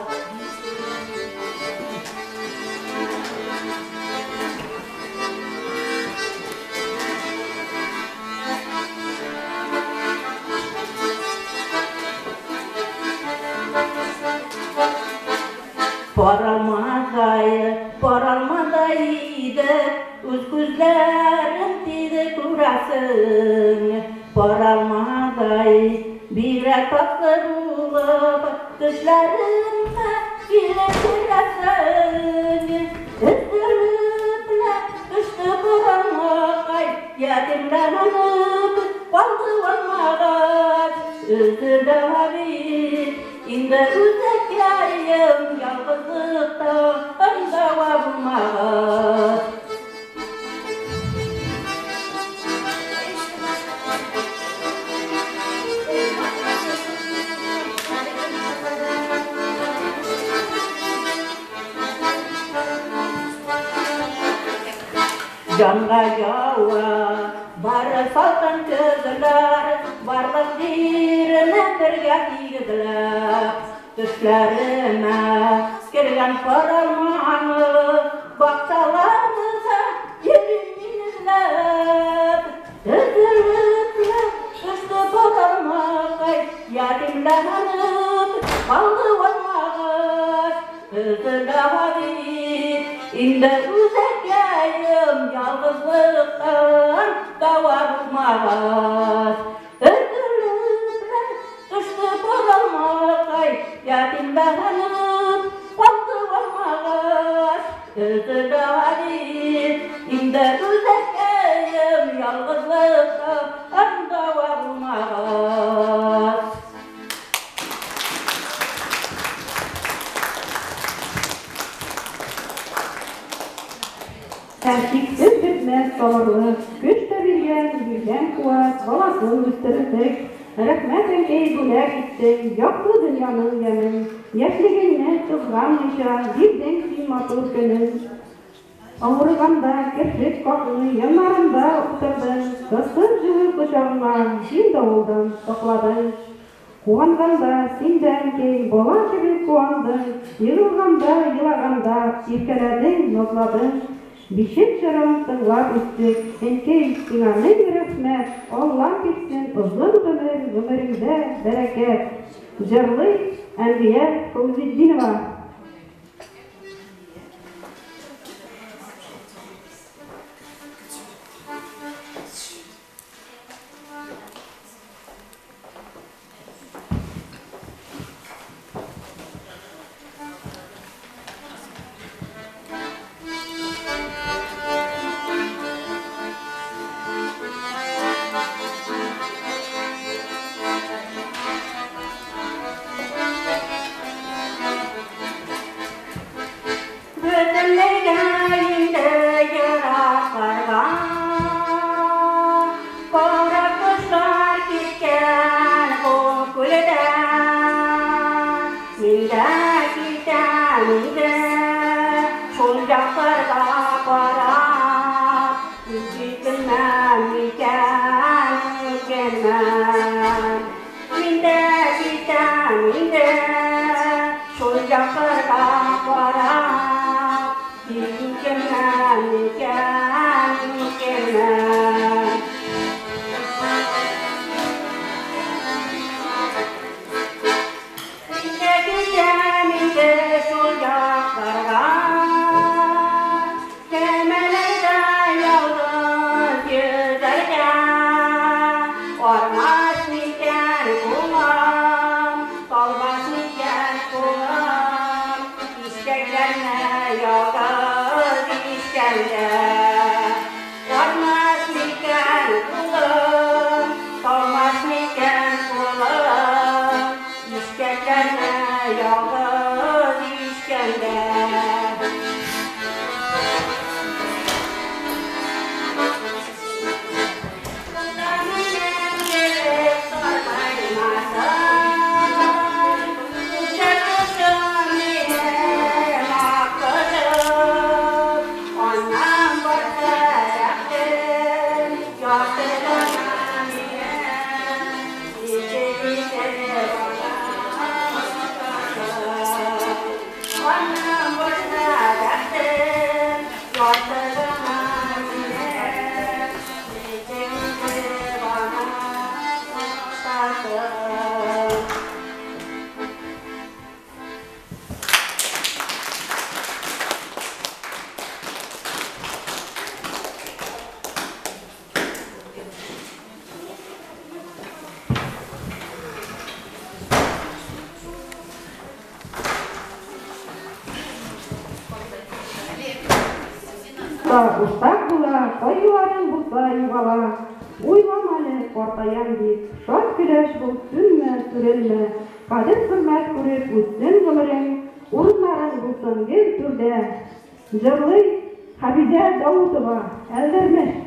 Паралмадай, паралмадай иде, үз күзләрем тиде күрәсең. Паралмадай, бигрәк татлы булып, төшләремә килеп керәсең. Ятимләнеп калды алмагач, өзелде бит инде үзәккәем, ялгызлыктан дәва булмагач. Җанга ява бары салкын көзләр, барлык җирне бергә тигезләп, төшләремә кергән каралманы, бакчаларыбызда йөрим мин эзләп. Өзелеп төште баралмакай, ятимләнеп калды алмагач, өзелде бит инде үзәккәем, ялгызлыктан дәва булмагач. Өзелеп төште баралмакай, ятимләнеп калды алмагач, өзелде бит инде үзәккәем, ялгызлыктан дәва булмагач. Һәм чиксез бетмәс сабырлык, көч тә биргән, биргән куәт, баласын үстердек. Рәхмәт, әнкәй, бүләк иттең якты дөньяның ямен. Яшьлегеңне кызганмыйча бирдең син матур көнен. Авырганда керфек какмый яннарында утырдың, кысып җылы кочагыңа җил-давылдан сакладың. Куанганда син дә, әнкәй, бала кебек куандың, егылганда, елаганда иркәләдең, назладың. Бишек җырын тыңлап үстек. Әнкәй, сиңа мең рәхмәт, Аллам бирсен озын гомер, гомереңдә бәрәкәт. Җырлый Әнвия Фәүзетдинова. Бөтенләйгә инде еракларга кара кошлар киткән бу күлдән. Мин дә китәм инде шул якларга карап, үкенмәм микән, үкенмәм. Мин дә китәм инде шул якларга карап, үкенмәм микән, үкенмәм. Мин дә китәм инде шул якларга, кәмәләрдә ялгыз йөзәргә. Армас микән кулым, талмас микән кулым, ишкәкләрне ялгыз ишкәндә. Армас микән кулым, талмас микән кулым, ишкәкләрне ялгыз ишкәндә. Уртак була, кайларың булса югала. картаям дип, шат көләч бул, сүнмә, сүрелмә. Кадер-хөрмәт күреп үтсен гомерең, урыннарың булсын гел түрдә. Җырлый Хәфизә Даутова, Әлдермеш.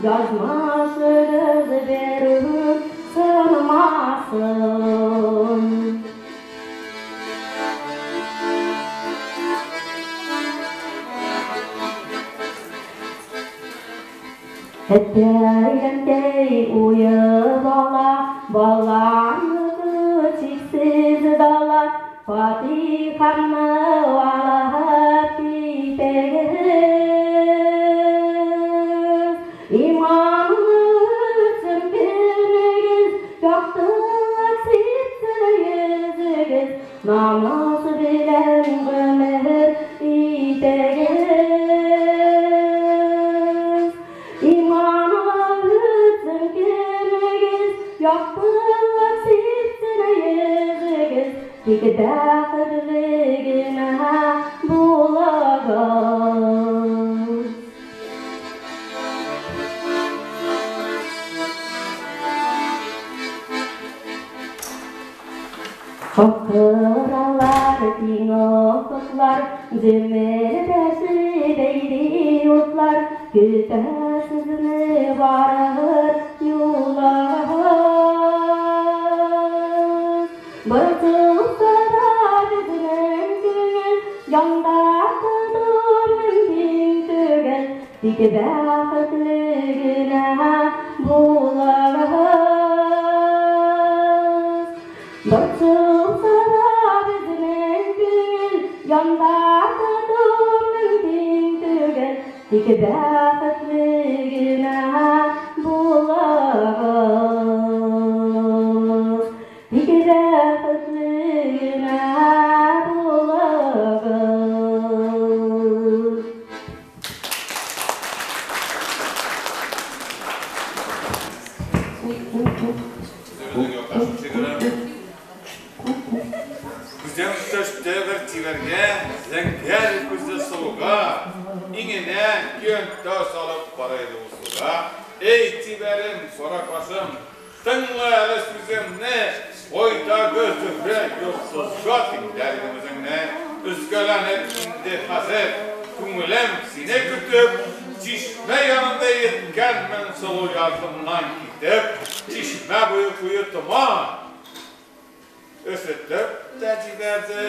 Yazmasınız verür sınmasın. Әттәй-әнкәй уеп ала, баламны чиксез дала, Фатихамны алып китегез. Иманлы үтсен көнегез, яктылык сипсен йөзегез, намаз белән гомер итегез. Иманлы үтсен көнегез, яктылык сипсен йөзегез, тик бәхетле генә булыгыз. Кыралар, киң офыклар, җемелдәшеп әйди утлар, көтә сезне барыр юлыгыз. Борчылса да безнең күңел, янда тоту мөмкин түгел, тик бәхетле генә булыгыз. Борчылса да безнең күңел, янда тоту мөмкин түгел, тик бәхетле генә булыгыз. Тик бәхетле генә булыгыз. Күздән төште бер тибәргә, зәңгәр күзле сылуга, иңенә көянтә салып бара иде ул суга. Эй, тибәрем, сара кашым, тыңла әле сүземне, ойдагы Зөһрә йолдызга тиңләр идем үзеңне. Өзгәләнеп инде хәзер, күңелем сине көтеп, чишмә янында йөткәнмен сылу язымнан китеп, чишмә буе куе томан. Өшетеп тә җибәрде,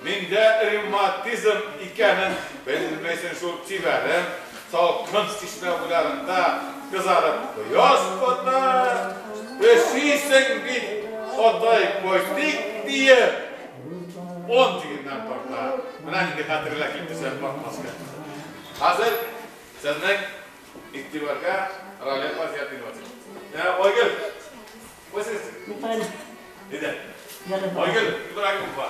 миндә ревматизм икәнен белмәйсең шул тибәрем, салкын чишмә буйларында кызарып кояш бата, өшисең бит, атай кайтыйк диеп, он дигәннән тарта. Менә нинди хәтерләр килеп төшә бакмаска. Хәзер сезнең игътибарга Ралия Вазиятдинова. Айгөл, куйсыгыз. Әйдә. Айгөл Ибраһимова.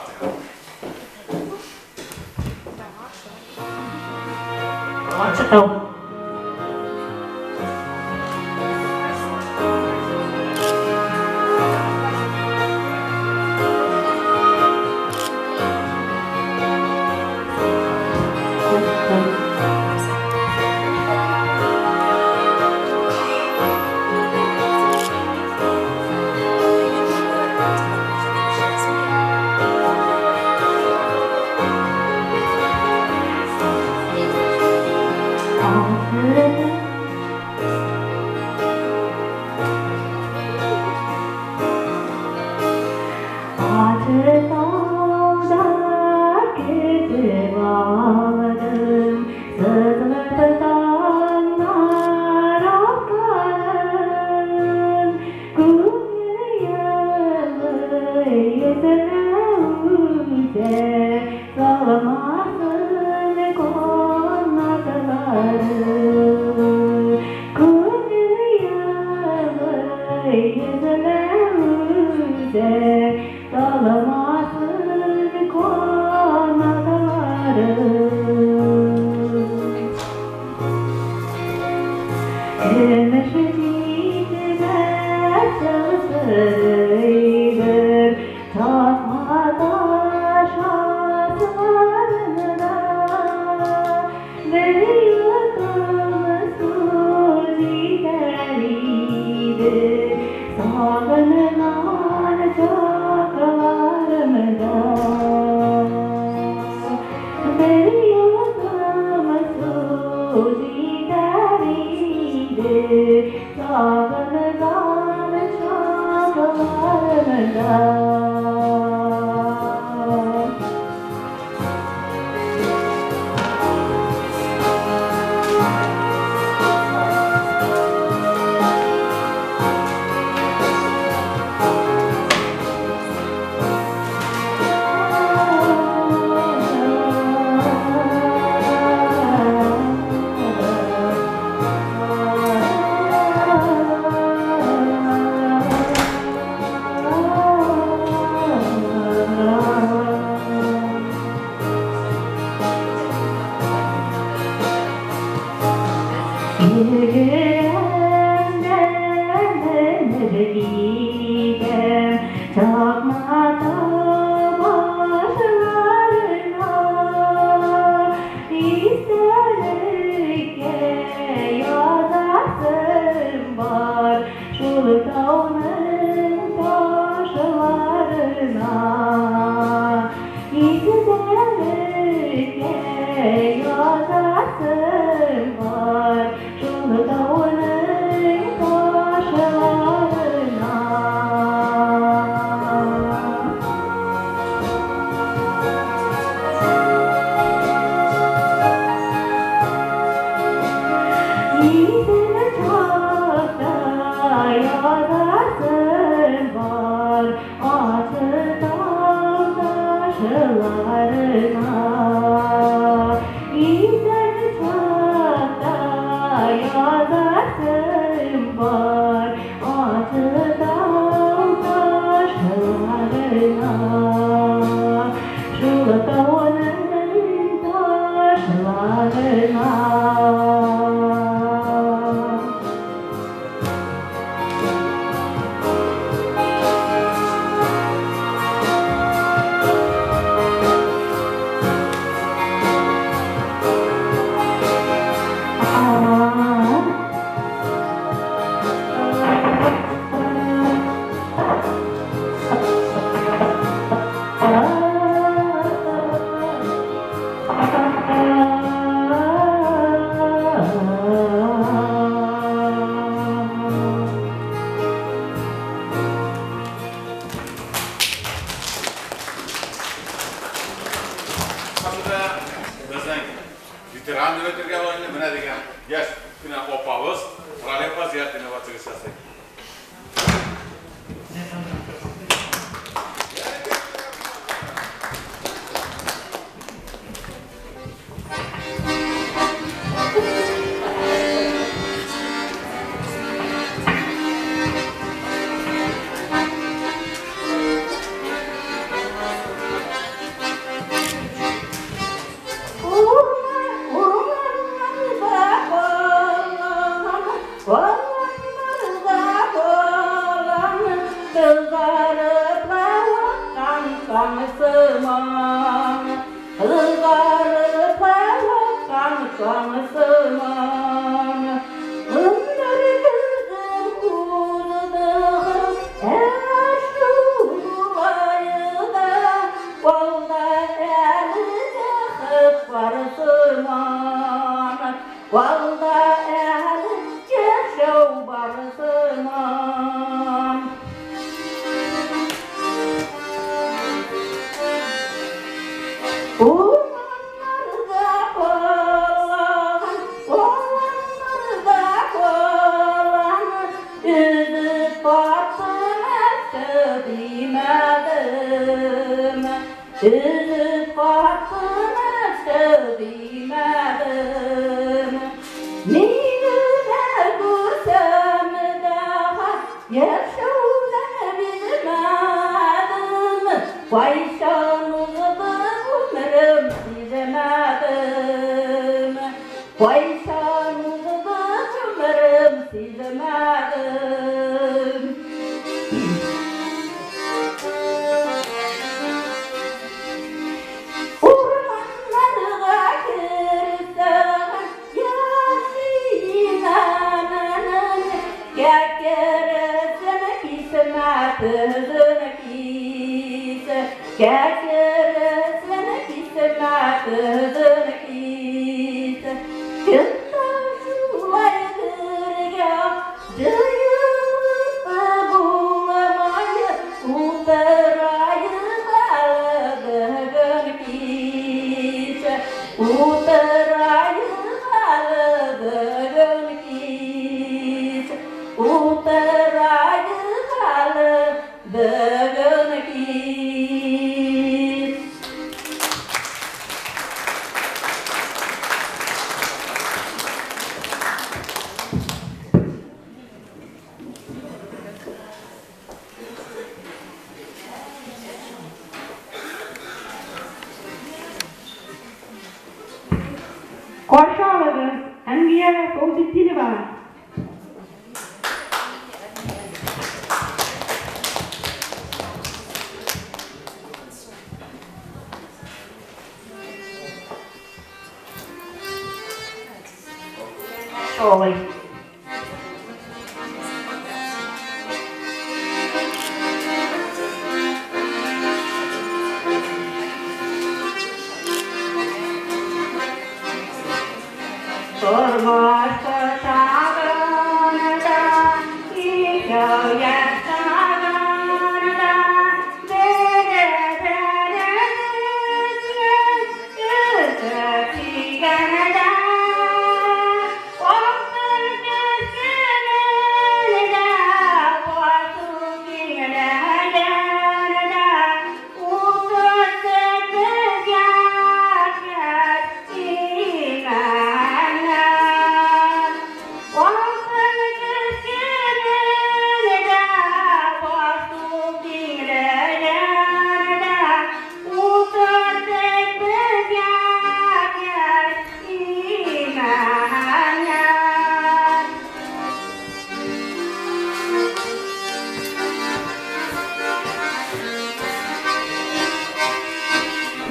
Шул тауның ташларына Истәлеккә язасым бар, шул тауның ташларына. Исем чакта язасым бар, аты тау ташларына. Исем чакта язасым бар, аты тау ташларына. Шул тауның ташларына. Безнең ветеран дип әйтергә була инде, менә дигән яшь кенә апабыз Ралифа Зиятдинова чыгыш ясый. Каршы алыгыз, Әнвия Фәүзетдинова. Олай.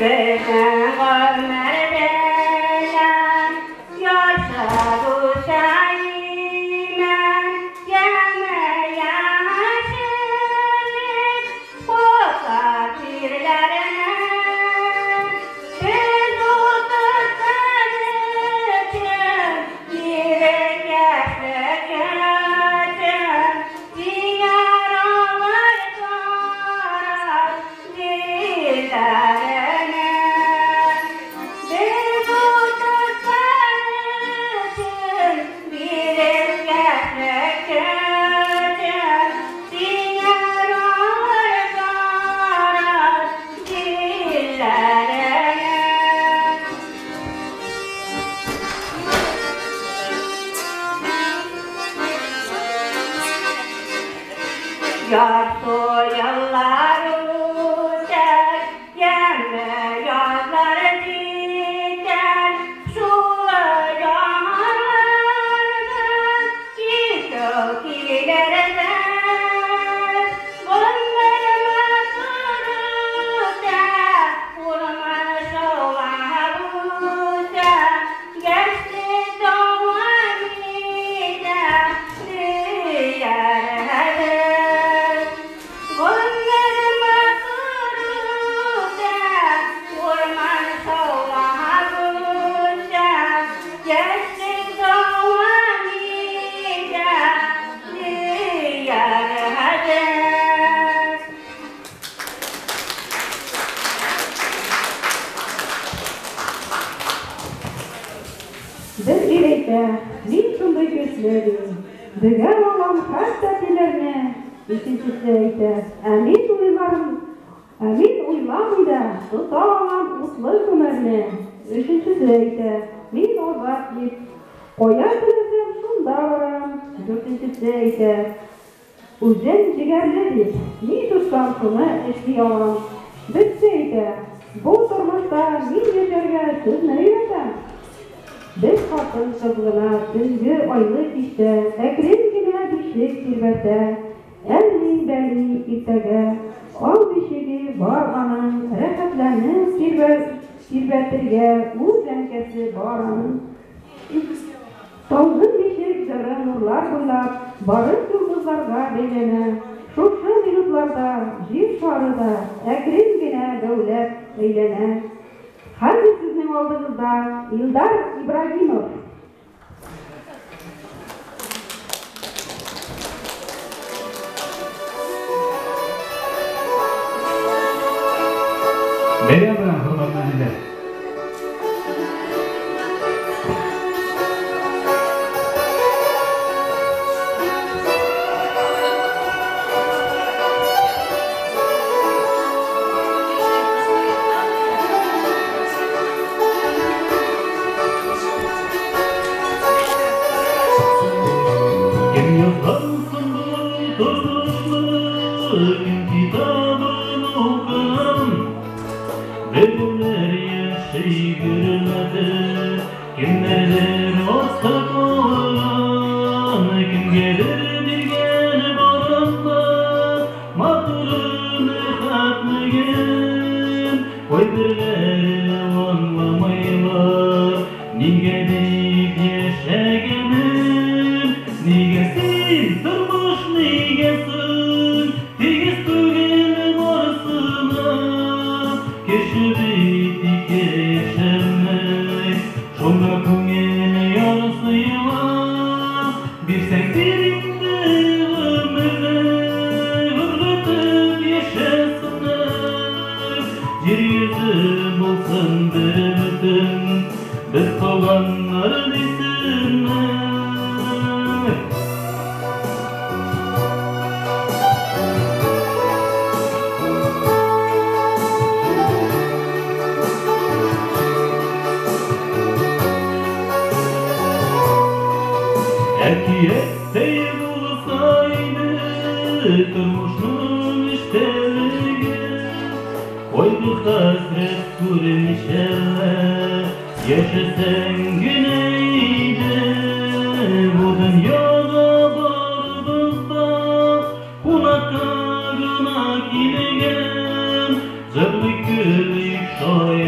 Безнең гомер белән яшәп үсә имән, яме яшеллек куса тирләренә. Без утырткан өчен, ирек яшьлек өчен, тиңәр алар карар дилләренә. Без утырткан өчен, ирек яшьлек өчен, тиңәр алар карар дилләренә. Ярсу еллар үтәр, ямьле язлар җитәр, шулы яңгырларда китү килердә. Гомер матур үтә, урман шаулап үтә, яшьлек дәвам итә, дияр хәзер. Гомер матур үтә, урман шаулап үтә, яшьлек дәвам итә, дияр хәзер. Бер ир әйтә, мин шундый көчле ди. Бөгә алам хәтта тиләрне. Икенчесе әйтә, ә мин уйларым, ә мин уйламый да тота алам утлы күмерне. Өченчесе әйтә, мин азат дип, кая теләсәм шунда барам. Дүртенчесе әйтә, үзем җегәрле дип, ни тотсам шуны эшли алам. Берсе әйтә, бу тормышта мин яшәргә сезне өйрәтәм. Бер хатын кыз гына төнге айлы кичтә әкрен генә бишек тирбәтә. Әлли-бәли иртәгә ал бишеге бар аның, рәхәтләнеп тирбәтергә үз әнкәсе бар аның. Талгын бишек җыры нурлар буйлап барып йолдызларга бәйләнә. Шушы минутларда җир шары да әкрен генә дәүләп әйләнә. Хәзер сезнең алдыгызда Илдар Ибраһимов. Бәйрәм белән, хөрмәтле әниләр! Кем язган соң бу тормышны, кем китабын укыган? Берәүләр яши гөрләтеп, кемнәрдер аста калган, кемгәдер биргән барын да матурын, рәхәтлеген. Кайберләре аңламыйлар, нигә дип яшәгәнен. Нигә син, тормыш, нигә соң тигез түгел барысына? Кеше бит ике яшәмәй, шунда күңел ярсыела. Бирсәң бир инде гомерне, гөрләтеп яшәсеннәр. Җир йөзе булсын бер бөтен, без туганнар дисеннәр. Әкияттәй булса иде тормышның эчтәлеге, Кайгы-хәсрәт күрмичә яшәсәң генә иде. Бу дөньяга барыбыз да кунакка гына килгән, Җырлыйк, көлик, шаярышып.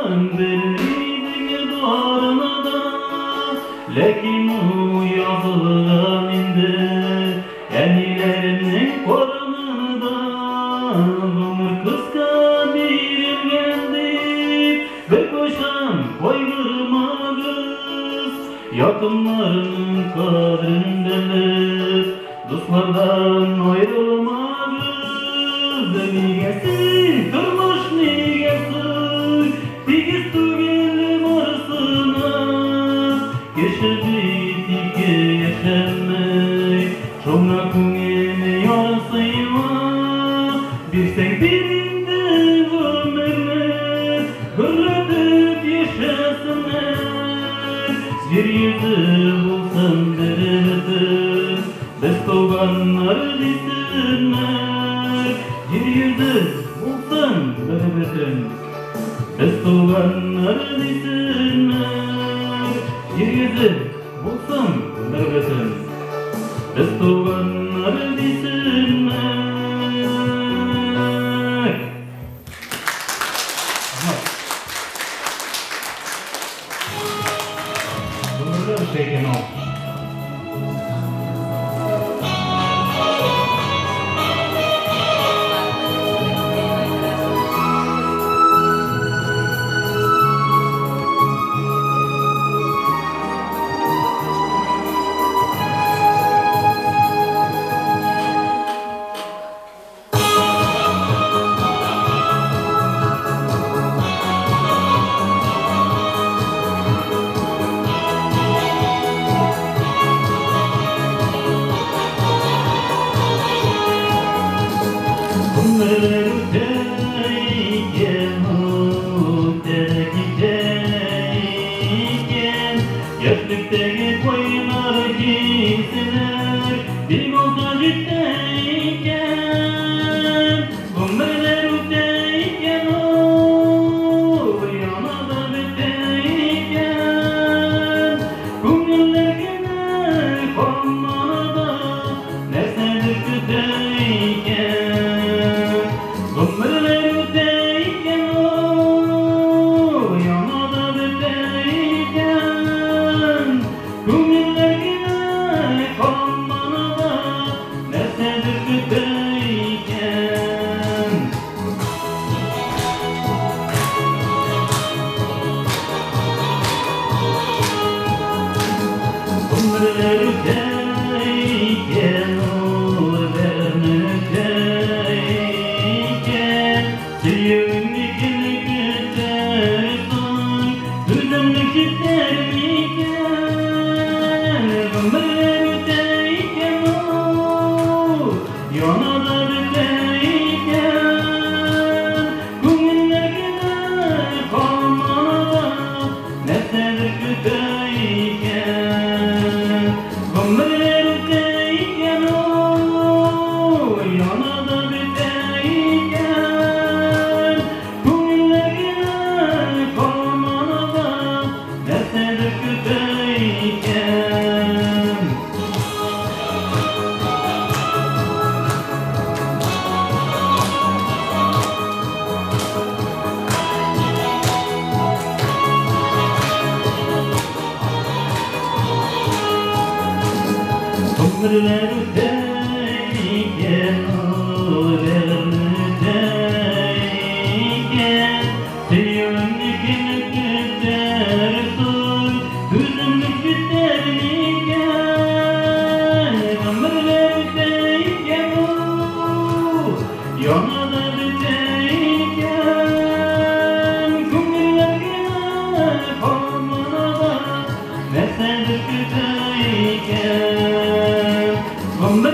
Белер идең барына да, ләкин ул язылган инде әниләрнең карынында. Гомер кыска бирелгән дип, беркайчан кайгырмагыз. Якыннарның кадерен белеп, дуслардан аерылмагыз. Нигә син, тормыш, нигә соң тигез түгел барысына? Кеше бит ике яшәмәй, шуңа күңел ярсыйма. Бирсәң бир инде гомерне, гөрләтеп яшәсеннәр. Җир йөзе булсын бер бөтен, без туганнар дисеннәр. Җир йөзе булсын бер бөтен, без туганнар дисеннәр. Җир йөзе булсын бер бөтен, без туганнар дисеннәр. Гомерләр үтә икән ул. Гомерләр үтә икән, үтә китә икән. Яшьлектәге кайнар хисләр бик озак җитә икән. Гомерләр үтә икән, ул яна да бетә икән. Күңелләр генә һаман да нәрсәдер көтә икән. Гомерләр үтә икән, ул яна да бетә икән. Күңелләр генә һаман да нәрсәдер көтә икән. Гомерләр үтә икән, ул бәрне үтә икән. Сөюеңне кем көтәрсең, түземлек җитәр микән? Гомерләр үтә икән, ул яна да бетә икән. Күңелләр генә һаман да нәрсәдер көтә икән. Гомерләр үтә икән, ул яна да бетә икән. Күңелләр генә һаман да нәрсәдер көтә икән. Гомерләр үтә икән, ул бәгырьне үтә икән. Сөюеңне кем көтәрсең, түземлек җитәр микән? Гомерләр үтә икән, ул яна да бетә икән. Күңелләр генә һаман да нәрсәдер көтә икән. Гомерләр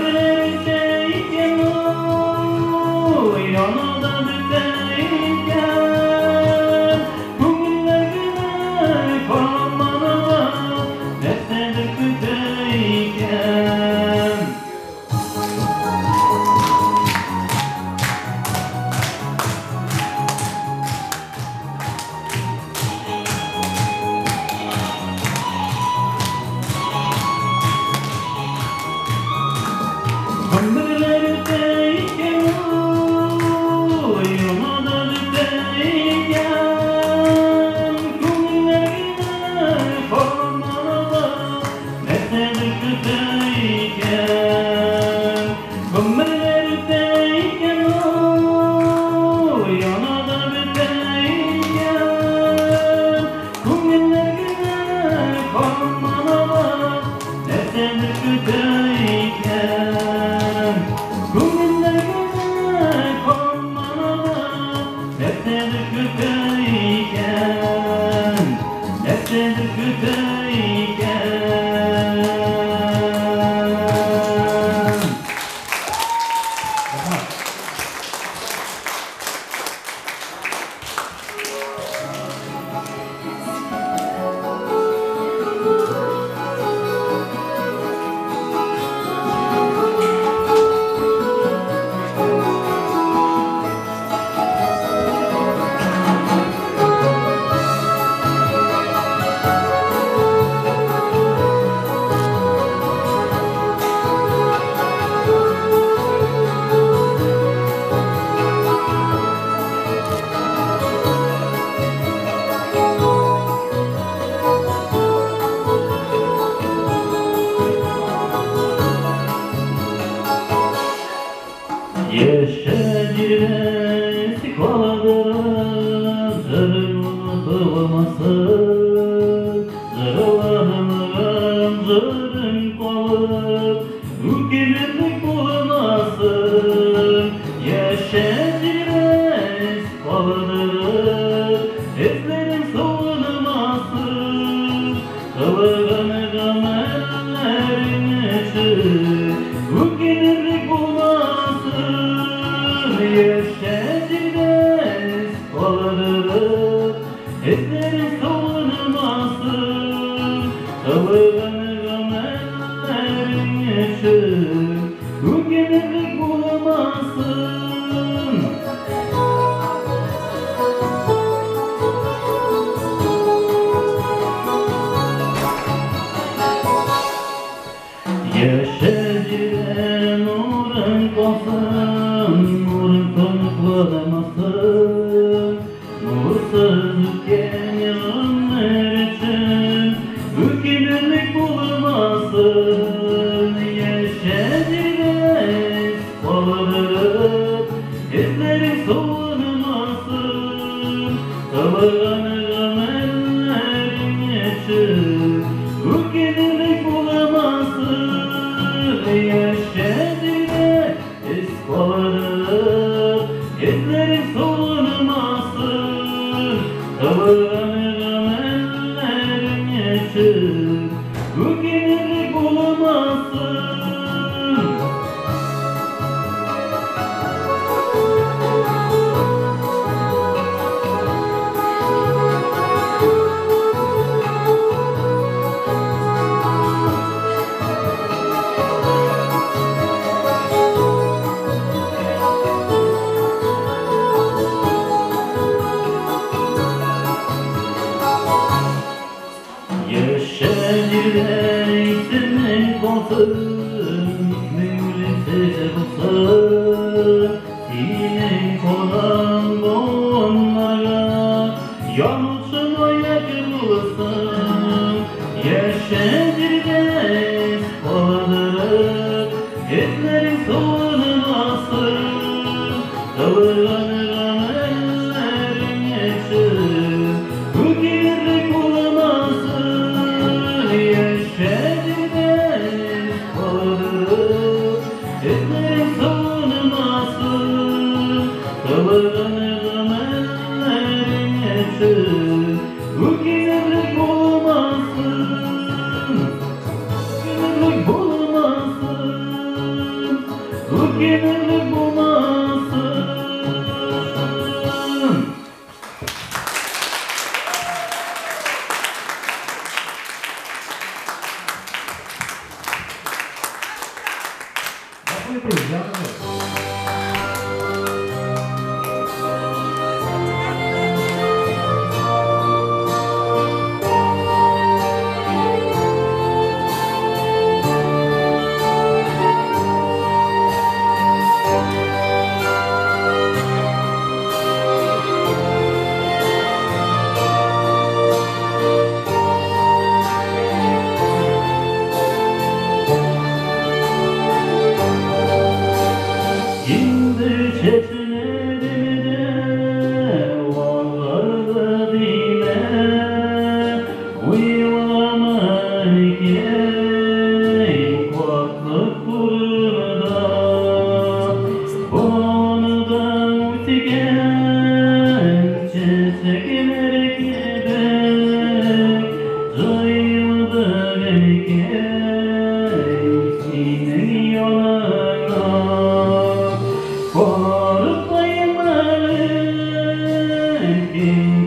Нәрсәдер көтә икән?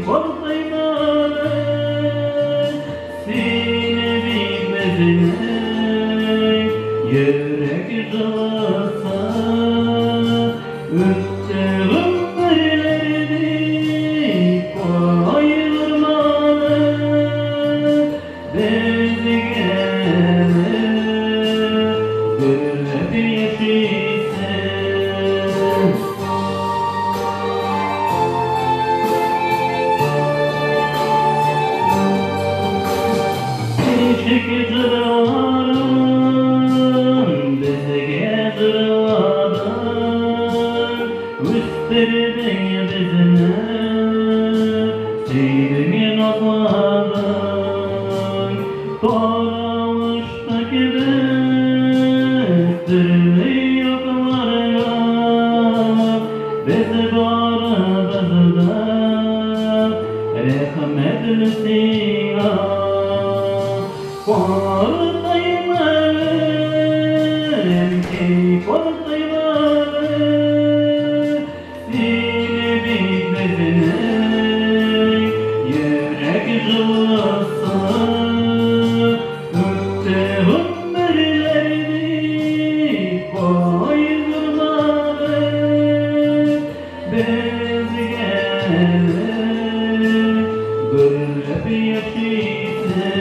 Картаймалы, сине бит безнең йөрәк җылысы. Үтте гомерләр дип кайгырмалы, безгә әле гөрләп яшисе. Ничек җырларың безгә җырладың, үстердең безне, сөйдең, назладың. Таралыштык без төрле якларга, без барыбыз да рәхмәтле сиңа. Картаймалы, әнкәй, картаймалы, сине бит безнең йөрәк җылысы. Үтте гомерләр дип кайгырмалы, безгә әле гөрләп яшисе.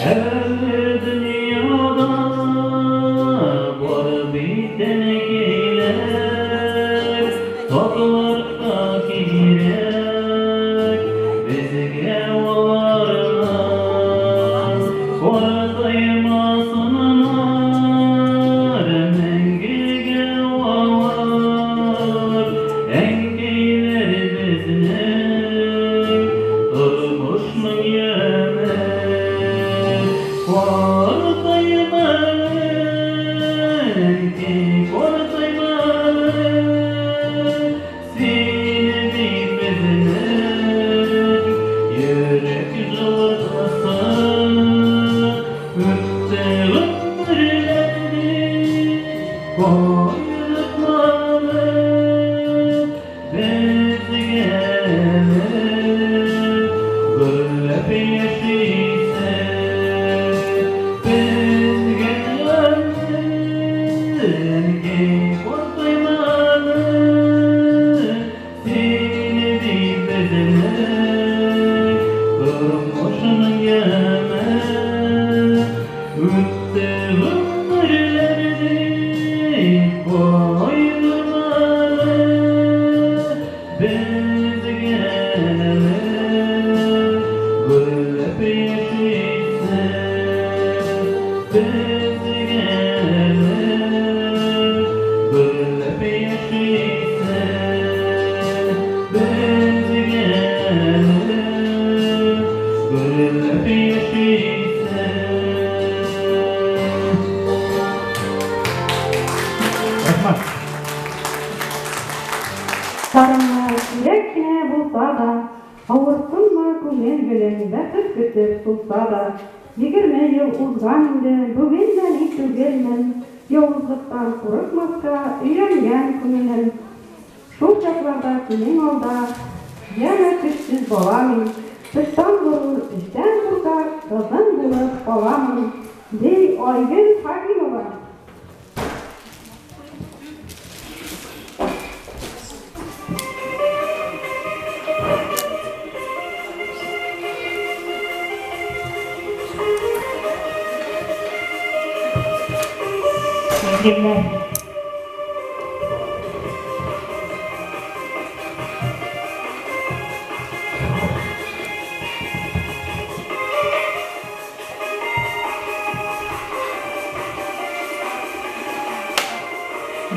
Әле дөньяда бар бит әнкәйләр, сакларга кирәк безгә аларны. Картаймасыннар мәңгегә алар, әнкәйләр безнең тормышның яме. Картаймалы, әнкәй, картаймалы, сине бит безнең йөрәк җылысы. Үтте гомерләр дип кайгырмалы, безгә әле гөрләп яшисе. Безгә әле, әнкәй, картаймалы, сине бит безнең тормышның яме. Үтте гомерләр дип кайгырмалы, безгә әле гөрләп яшисе. Безгә әле гөрләп яшисе. Безгә әле гөрләп яшисе. Рәхмәт. Сарыңа сирәк кенә булса да, авырсынма күңел гөлең, бәхет көтеп сулса да. 20 ел узган инде, бүген дә ни түгелмен, явызлыктан курыкмаска өйрәнгән күңелем. Шул чакларда синең алда янә көчсез бала мин, тыштан горур, эчтән куркак кызың булып каламын, ди Айгөл Хакимова. Мизгелләр.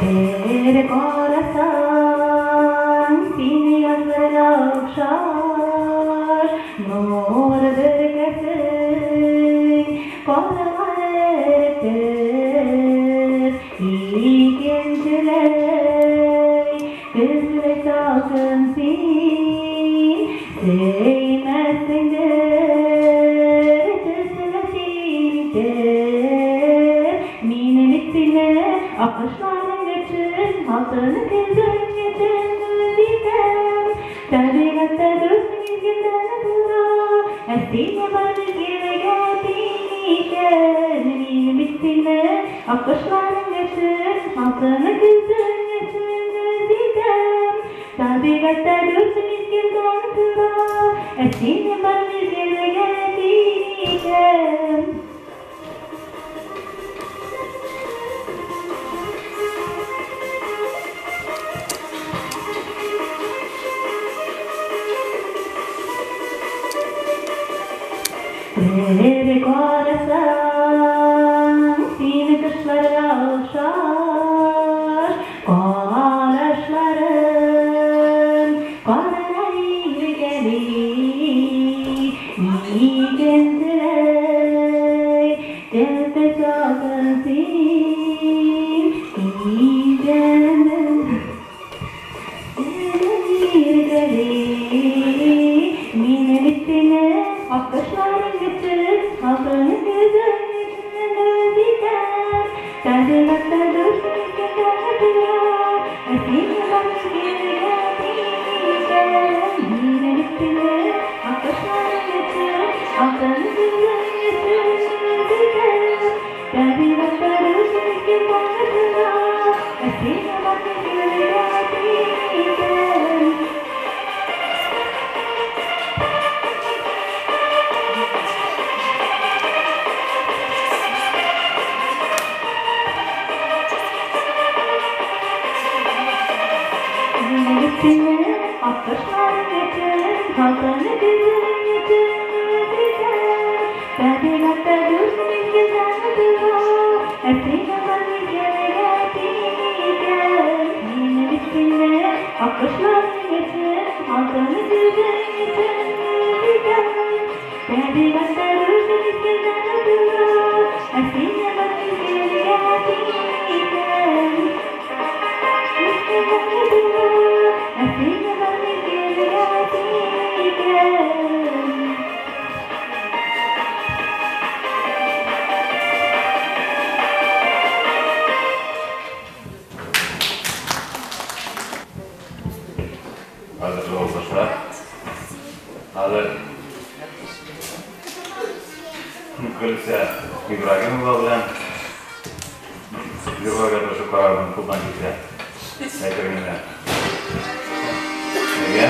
Бер карасаң, син Кошларга охшаш нур бөркәсең, карлар эретеп, икенчеләй көзле салкын син, сөймәссеңдер төсле синтер. Мин бит сине аккошларың өчен, алтын көзең өчен үз итәм. Табигатьтә дүрт мизгелдән тора, ә сине бар мизгелгә тиң икән. Мин бит сине аккошларың өчен, алтын көзең өчен үз итәм. Табигатьтә дүрт мизгелдән тора, ә сине бар мизгелгә тиң икән. Бер карасаң, сине кошларга охшаш, карашларың карга иркәли. Икенчеләй, кәлтә салкын син, икәнен иркәли. Мин бит сине аккошларың өчен, алтын көзең өчен үз итәм. Табигатьтә дүрт мизгелдән тора, ә сине бар мизгелгә тиң икән. Мин бит сине аккошларың өчен, алтын көзең өчен үз итәм. Табигатьтә дүрт мизгелдән тора, ә сине бар мизгелгә тиң икән. Мин бит сине аккошларың өчен, алтын көзең өчен үз итәм. Табигатьтә дүрт мизгелдән тора, ә сине бар мизгелгә тиң икән. Мин бит сине аккошларың өчен, алтын көзең өчен үз итәм. Табигатьтә дүрт мизгелдән тора, ә сине бар мизгелгә тиң икән. Ә сине бар мизгелгә тиң икән. Хәзер жолдашлар. Хәзер Гөлсә Ибрагимова белән җырларга тырышып карармын, кулдан килсә. Әйтер генә. Нигә?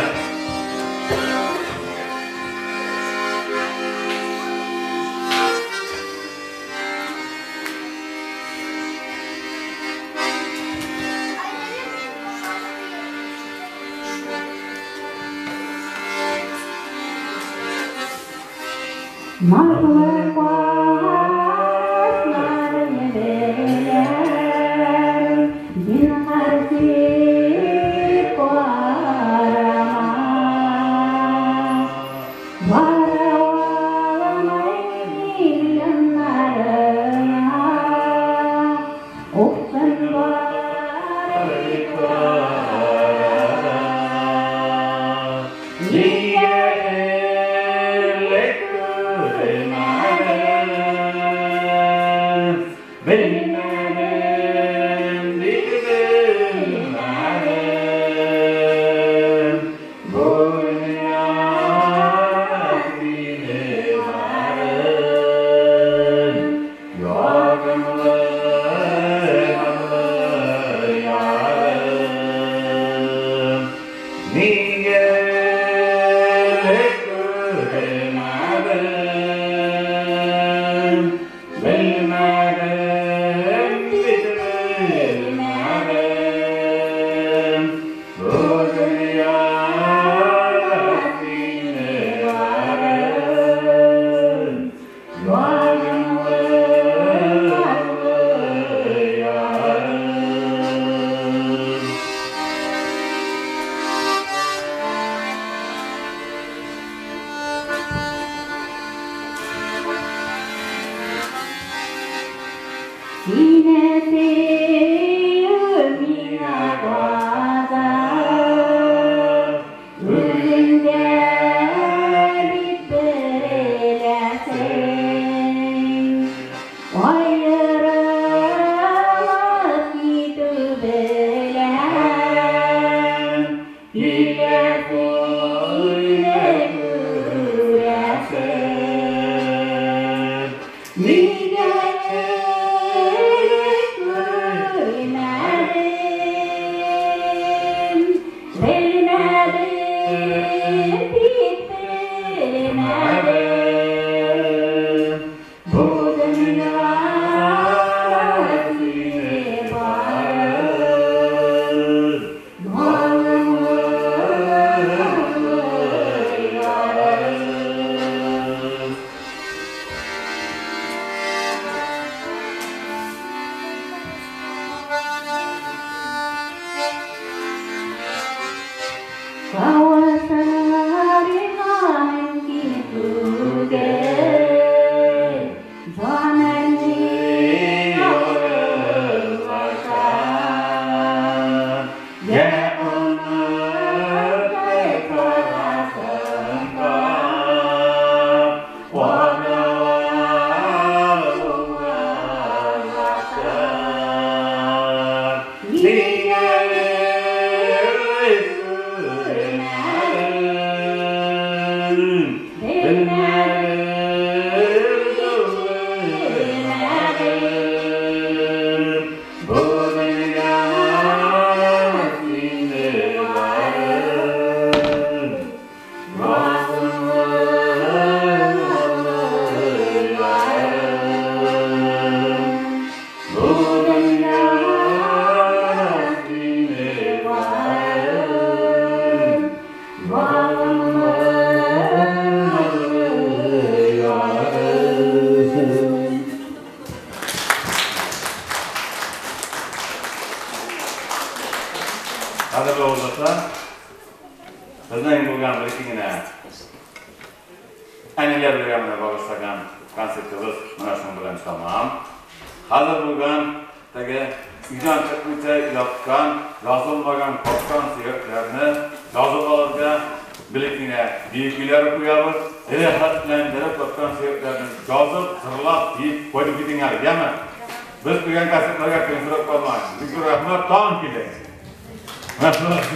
Назлы кашларың белән зинһар дип карама. Бара алмыйм яннарыңа, уксын бар дип карама. Нигә элек күрмәдем, белмәдем, бик белмәдем. Бу дөньяда Сине сөю миңа газап, үзең дә бит беләсең. Аерылып китү белән киләсеңне күрәсең. Нигә элек күрмәдем, белмәдем бит, белмәдем. Бу дөньяда сине барыр, балымлы ярым. Кавышырга мөмкин түгел, җанымны аерылышам. Йә онытып каласың да, аналар уңалашам. Нигә элек күрмәдем, белмәдем, белмәдем. Бу дөньяда сине барыр, назыңны ярым. Бу дөньяда сине барыр, балымлы ярым. Кадерле авылдашлар, безнең булган бер ике генә әниләр бәйрәменә багышлаган концертыбыз менә шуның белән тәмам. Хәзер булган теге өйдән чыкмыйча яткан, язылмаган, каткан сөякләрне язып алырга бер генә бию көйләре куябыз. Рәхәтләндереп каткан сөякләрне язып, җырлап, биеп кайтып китиң әле, яме? Без куйган концертларга көлемсерәп калмагыз. Бик зур рәхмәт, тагын килегез. Рәхмәт.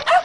Oh,